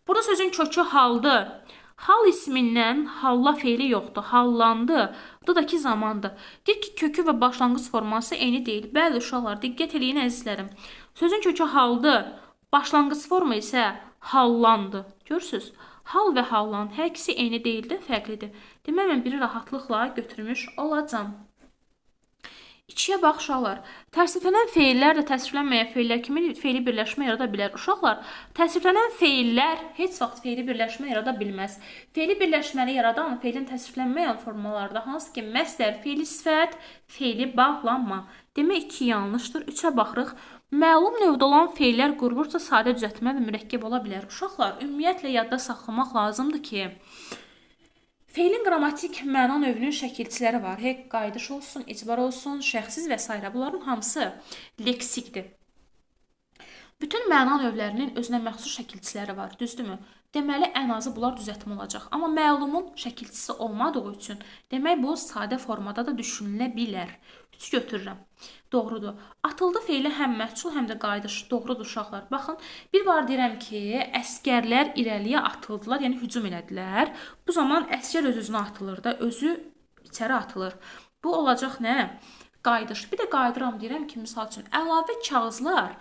Burada sözün kökü haldır. Hal ismindən halla feili yoxdur. Hallandı. Bu da ki zamandır. Deyir ki, kökü və başlanğıc forması eyni deyil. Bəli, uşaqlar, diqqət eləyin əzizlərim. Sözün kökü haldır. Başlanğıc forma isə hallandı. Görürsünüz? Hal və hallan hər ikisi eyni deyildir, fərqlidir. Demək, mən biri rahatlıqla götürmüş olacam. 2-yə bax, uşaqlar. Təsriflənən feillər də təsriflənməyən feillər kimi feili birləşmə yarada bilər. Uşaqlar, təsriflənən feillər heç vaxt feili birləşmə yarada bilməz. Feili birləşməni yaradan feilin təsriflənməyən formalarda hansı ki, məslər, feili sifət, feili bağlanma. Demək, 2 yanlışdır. 3-ə baxırıq. Məlum növdə olan feillər qurulursa sadə düzəltmə və mürəkkəb ola bilər. Uşaqlar, ümumiyyətlə yadda saxlamaq lazımdır ki, feilin qrammatik məna növünün şəkilçiləri var. Hek, qayıdış olsun, icbar olsun, şəxsiz və s. Bunların hamısı leksikdir. Bütün məna növlərinin özünə məxsus şəkilçiləri var, düzdürmü? Deməli, ən azı bunlar düzəltmə olacaq. Amma məlumun şəkilçisi olmadığı üçün, demək bu sadə formada da düşünülə bilər. 3 götürürəm. Doğrudur. Atıldı feili həm məhsul, həm də qayıdış. Doğrudur uşaqlar. Baxın, bir var deyirəm ki, əsgərlər irəliyə atıldılar, yəni hücum elədilər. Bu zaman əsgər öz-özünə atılır da, özü içəri atılır. Bu olacaq nə? Qayıdış. Bir də qayıdıram deyirəm ki, misal üçün, əlavə kağızlar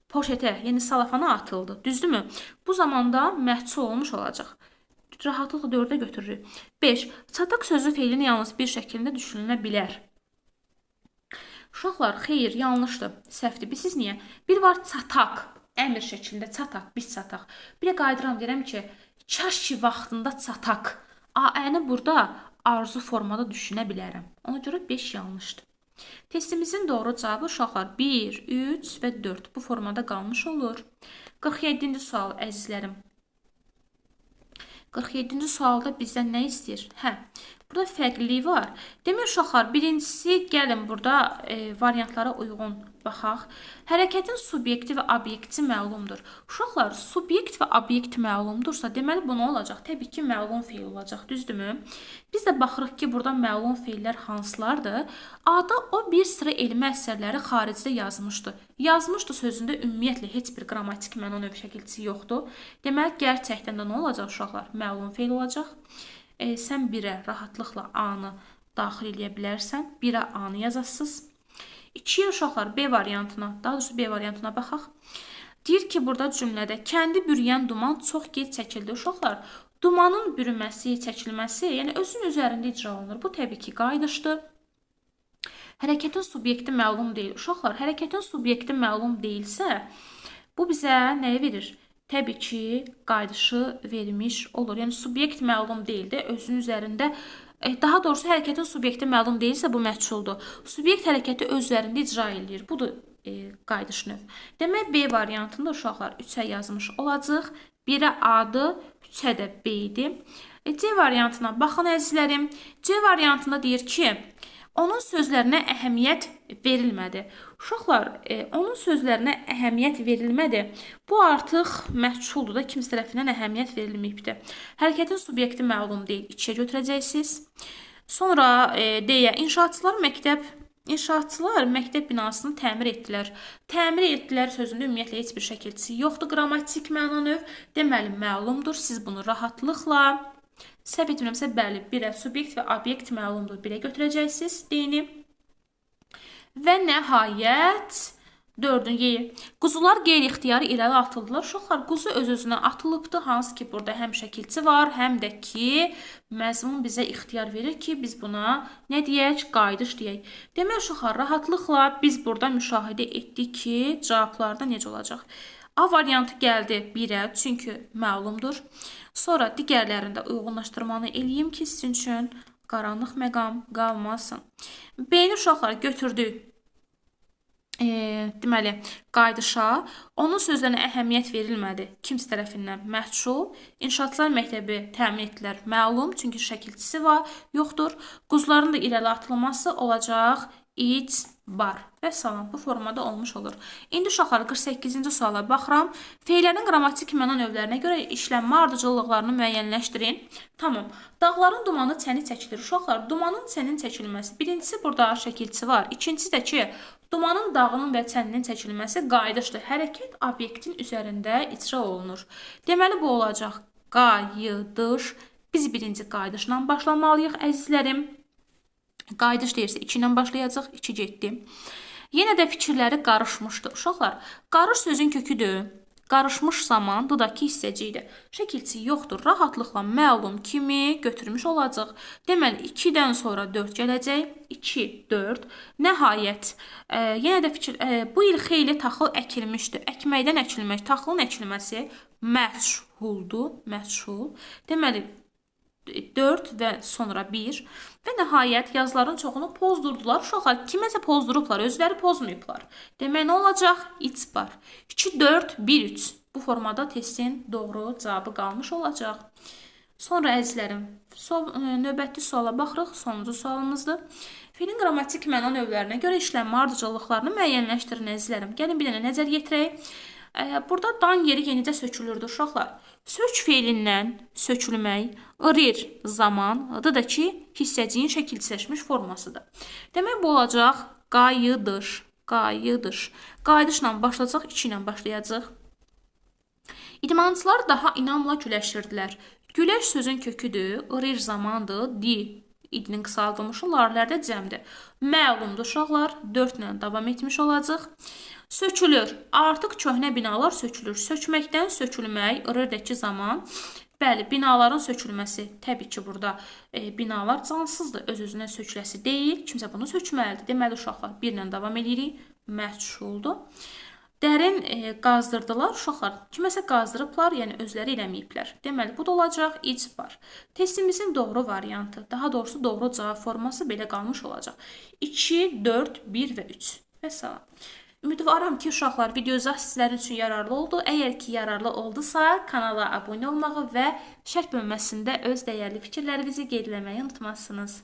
Poşetə, yəni salafana atıldı. Düzdürmü? Bu zamanda məhsul olmuş olacaq. Rahatlıqla 4-ə götürürük. 5. Çataq sözü feilin yalnız bir şəklində düşünülə bilər. Uşaqlar, xeyr, yanlışdır, səhvdir. Bilirsiniz niyə? Bir var çataq, əmr şəklində çataq, biz çataq. Bir də qayıdıram, deyirəm ki, kaş ki vaxtında çataq. A-ni burada arzu formada düşünə bilərəm. Ona görə 5 yanlışdır. Testimizin doğru cavabı uşaqlar 1, 3 və 4 bu formada qalmış olur. 47-ci sual əzizlərim. 47-ci sualda bizdən nə istəyir? Hə, burada fərqlilik var. Demək uşaqlar, birincisi gəlin burada variantlara uyğun baxaq. Hərəkətin subyekti və obyekti məlumdur. Uşaqlar, subyekt və obyekt məlumdursa, deməli bu nə olacaq? Təbii ki, məlum feil olacaq, düzdürmü? Biz də baxırıq ki, burada məlum feillər hansılardır? A-da o bir sıra elmi əsərləri xaricdə yazmışdı. Yazmışdı sözündə ümumiyyətlə heç bir qrammatik məna növ şəkilçisi yoxdur. Deməli, gerçəkdən də nə olacaq uşaqlar? Məlum feil olacaq. Sən 1-ə rahatlıqla A-nı daxil eləyə bilərsən. 1-ə A-nı yazasınız. 2-yə uşaqlar B variantına, daha doğrusu B variantına baxaq. Deyir ki, burada cümlədə kəndi bürüyən duman çox gec çəkildi. Uşaqlar, dumanın bürüməsi, çəkilməsi, yəni özünün üzərində icra olunur. Bu təbii ki, qayıdışdır. Hərəkətin subyekti məlum deyil. Uşaqlar, hərəkətin subyekti məlum deyilsə, bu bizə nəyi verir? Təbii ki, qayıdışı vermiş olur. Yəni, subyekt məlum deyildi, özünün üzərində, daha doğrusu hərəkətin subyekti məlum deyilsə, bu məhsuldur. Subyekt hərəkəti öz üzərində icra eləyir. Budur qayıdış növ. Demək, B variantında uşaqlar 3-ə yazmış olacaq. 1-ə A-dır, 3-ə də B idi. C variantına baxın əzizlərim. C variantında deyir ki, onun sözlərinə əhəmiyyət verilmədi. Uşaqlar, onun sözlərinə əhəmiyyət verilmədi. Bu artıq məhsuldur da, kimsə tərəfindən əhəmiyyət verilməyibdir. Hərəkətin subyekti məlum deyil. 2-yə götürəcəksiniz. Sonra D-yə inşaatçılar məktəb binasını təmir etdilər. Təmir etdilər sözündə ümumiyyətlə heç bir şəkilçisi yoxdur. Qrammatik məna növ. Deməli, məlumdur. Siz bunu rahatlıqla, səhv etmirəmsə, bəli, 1-ə subyekt və obyekt məlumdur. 1-ə götürəcəksiniz D-ni. Və nəhayət, 4-ün Y. Quzular qeyri-ixtiyari irəli atıldılar. Uşaqlar, quzu öz-özünə atılıbdır. Hansı ki, burada həm şəkilçi var, həm də ki, məzmun bizə ixtiyar verir ki, biz buna nə deyək? Qayıdış deyək. Demək, uşaqlar, rahatlıqla biz burada müşahidə etdik ki, cavablarda necə olacaq? A variantı gəldi 1-ə, çünki məlumdur. Sonra digərlərində uyğunlaşdırmanı eləyim ki, sizin üçün qaranlıq məqam qalmasın. B-ni uşaqlar götürdük. Deməli, qayıdışa, onun sözlərinə əhəmiyyət verilmədi. Kimsə tərəfindən məhsul, inşaatçılar məktəbi təmin etdilər məlum, çünki şəkilçisi var, yoxdur. Quzuların da irəli atılması olacaq icbar. Və salam, bu formada olmuş olur. İndi uşaqlar 48-ci suala baxıram. Feillərin qrammatik məna növlərinə görə işlənmə ardıcıllıqlarını müəyyənləşdirin. Tamam. Dağların dumanı çəni çəkilir. Uşaqlar, dumanın çənin çəkilməsi. Birincisi burada şəkilçisi var. İkincisi də ki, dumanın dağının və çəninin çəkilməsi qayıdışdır. Hərəkət obyektin üzərində icra olunur. Deməli, bu olacaq qayıdış. Biz birinci qayıdışla başlamalıyıq, əzizlərim. Qayıdış deyirsə 2 ilə başlayacaq, 2 getdi. Yenə də fikirləri qarışmışdı. Uşaqlar, qarış sözün köküdür. Qarışmış zaman dudakı hissəcikdir. Şəkilçi yoxdur. Rahatlıqla məlum kimi götürmüş olacaq. Deməli, 2-dən sonra 4 gələcək. 2, 4. Nəhayət, yenə də fikir, bu il xeyli taxıl əkilmişdi. Əkməkdən əkilmək, taxılın əkilməsi məchuldur. Məchul. Deməli, 4 və sonra 1 və nəhayət yazıların çoxunu pozdurdular. Uşaqlar kiməsə pozdurublar, özləri pozmayıblar. Demək, nə olacaq? İcbar. 2, 4, 1, 3. Bu formada testin doğru cavabı qalmış olacaq. Sonra əzizlərim, növbəti suala baxırıq. Sonuncu sualımızdır. Feilin qrammatik məna növlərinə görə işlənmə ardıcıllıqlarını müəyyənləşdirin əzizlərim. Gəlin bir dənə nəzər yetirək. Burada dan yeri yenicə sökülürdü uşaqlar. Sök feilindən sökülmək, rir zaman, adı da ki, hissəciyin şəkilçiləşmiş formasıdır. Demək, bu olacaq qayıdış, qayıdış. Qayıdışla başlayacaq, 2 ilə başlayacaq. İdmançılar daha inamla güləşirdilər. Güləş sözün köküdür, rir zamandır, di İdinin qısaldılmışı, lar-lər də cəmdir. Məlumdur uşaqlar, 4 ilə davam etmiş olacaq. Sökülür. Artıq köhnə binalar sökülür. Sökməkdən sökülmək, r-dəki zaman. Bəli, binaların sökülməsi. Təbii ki, burada binalar cansızdır. Öz-özünə söküləsi deyil. Kimsə bunu sökməlidir. Deməli, uşaqlar, 1 ilə davam edirik. Məhsuldur. Dərin qazdırdılar uşaqlar. Kiməsə qazdırıblar, yəni özləri eləməyiblər. Deməli, bu da olacaq icbar. Testimizin doğru variantı, daha doğrusu doğru cavab forması belə qalmış olacaq. 2, 4, 1 və 3. Vəssalam. Ümidvaram ki, uşaqlar, video izah sizlərin üçün yararlı oldu. Əgər ki, yararlı oldusa, kanala abunə olmağı və şərh bölməsində öz dəyərli fikirlərinizi qeyd eləməyi unutmazsınız.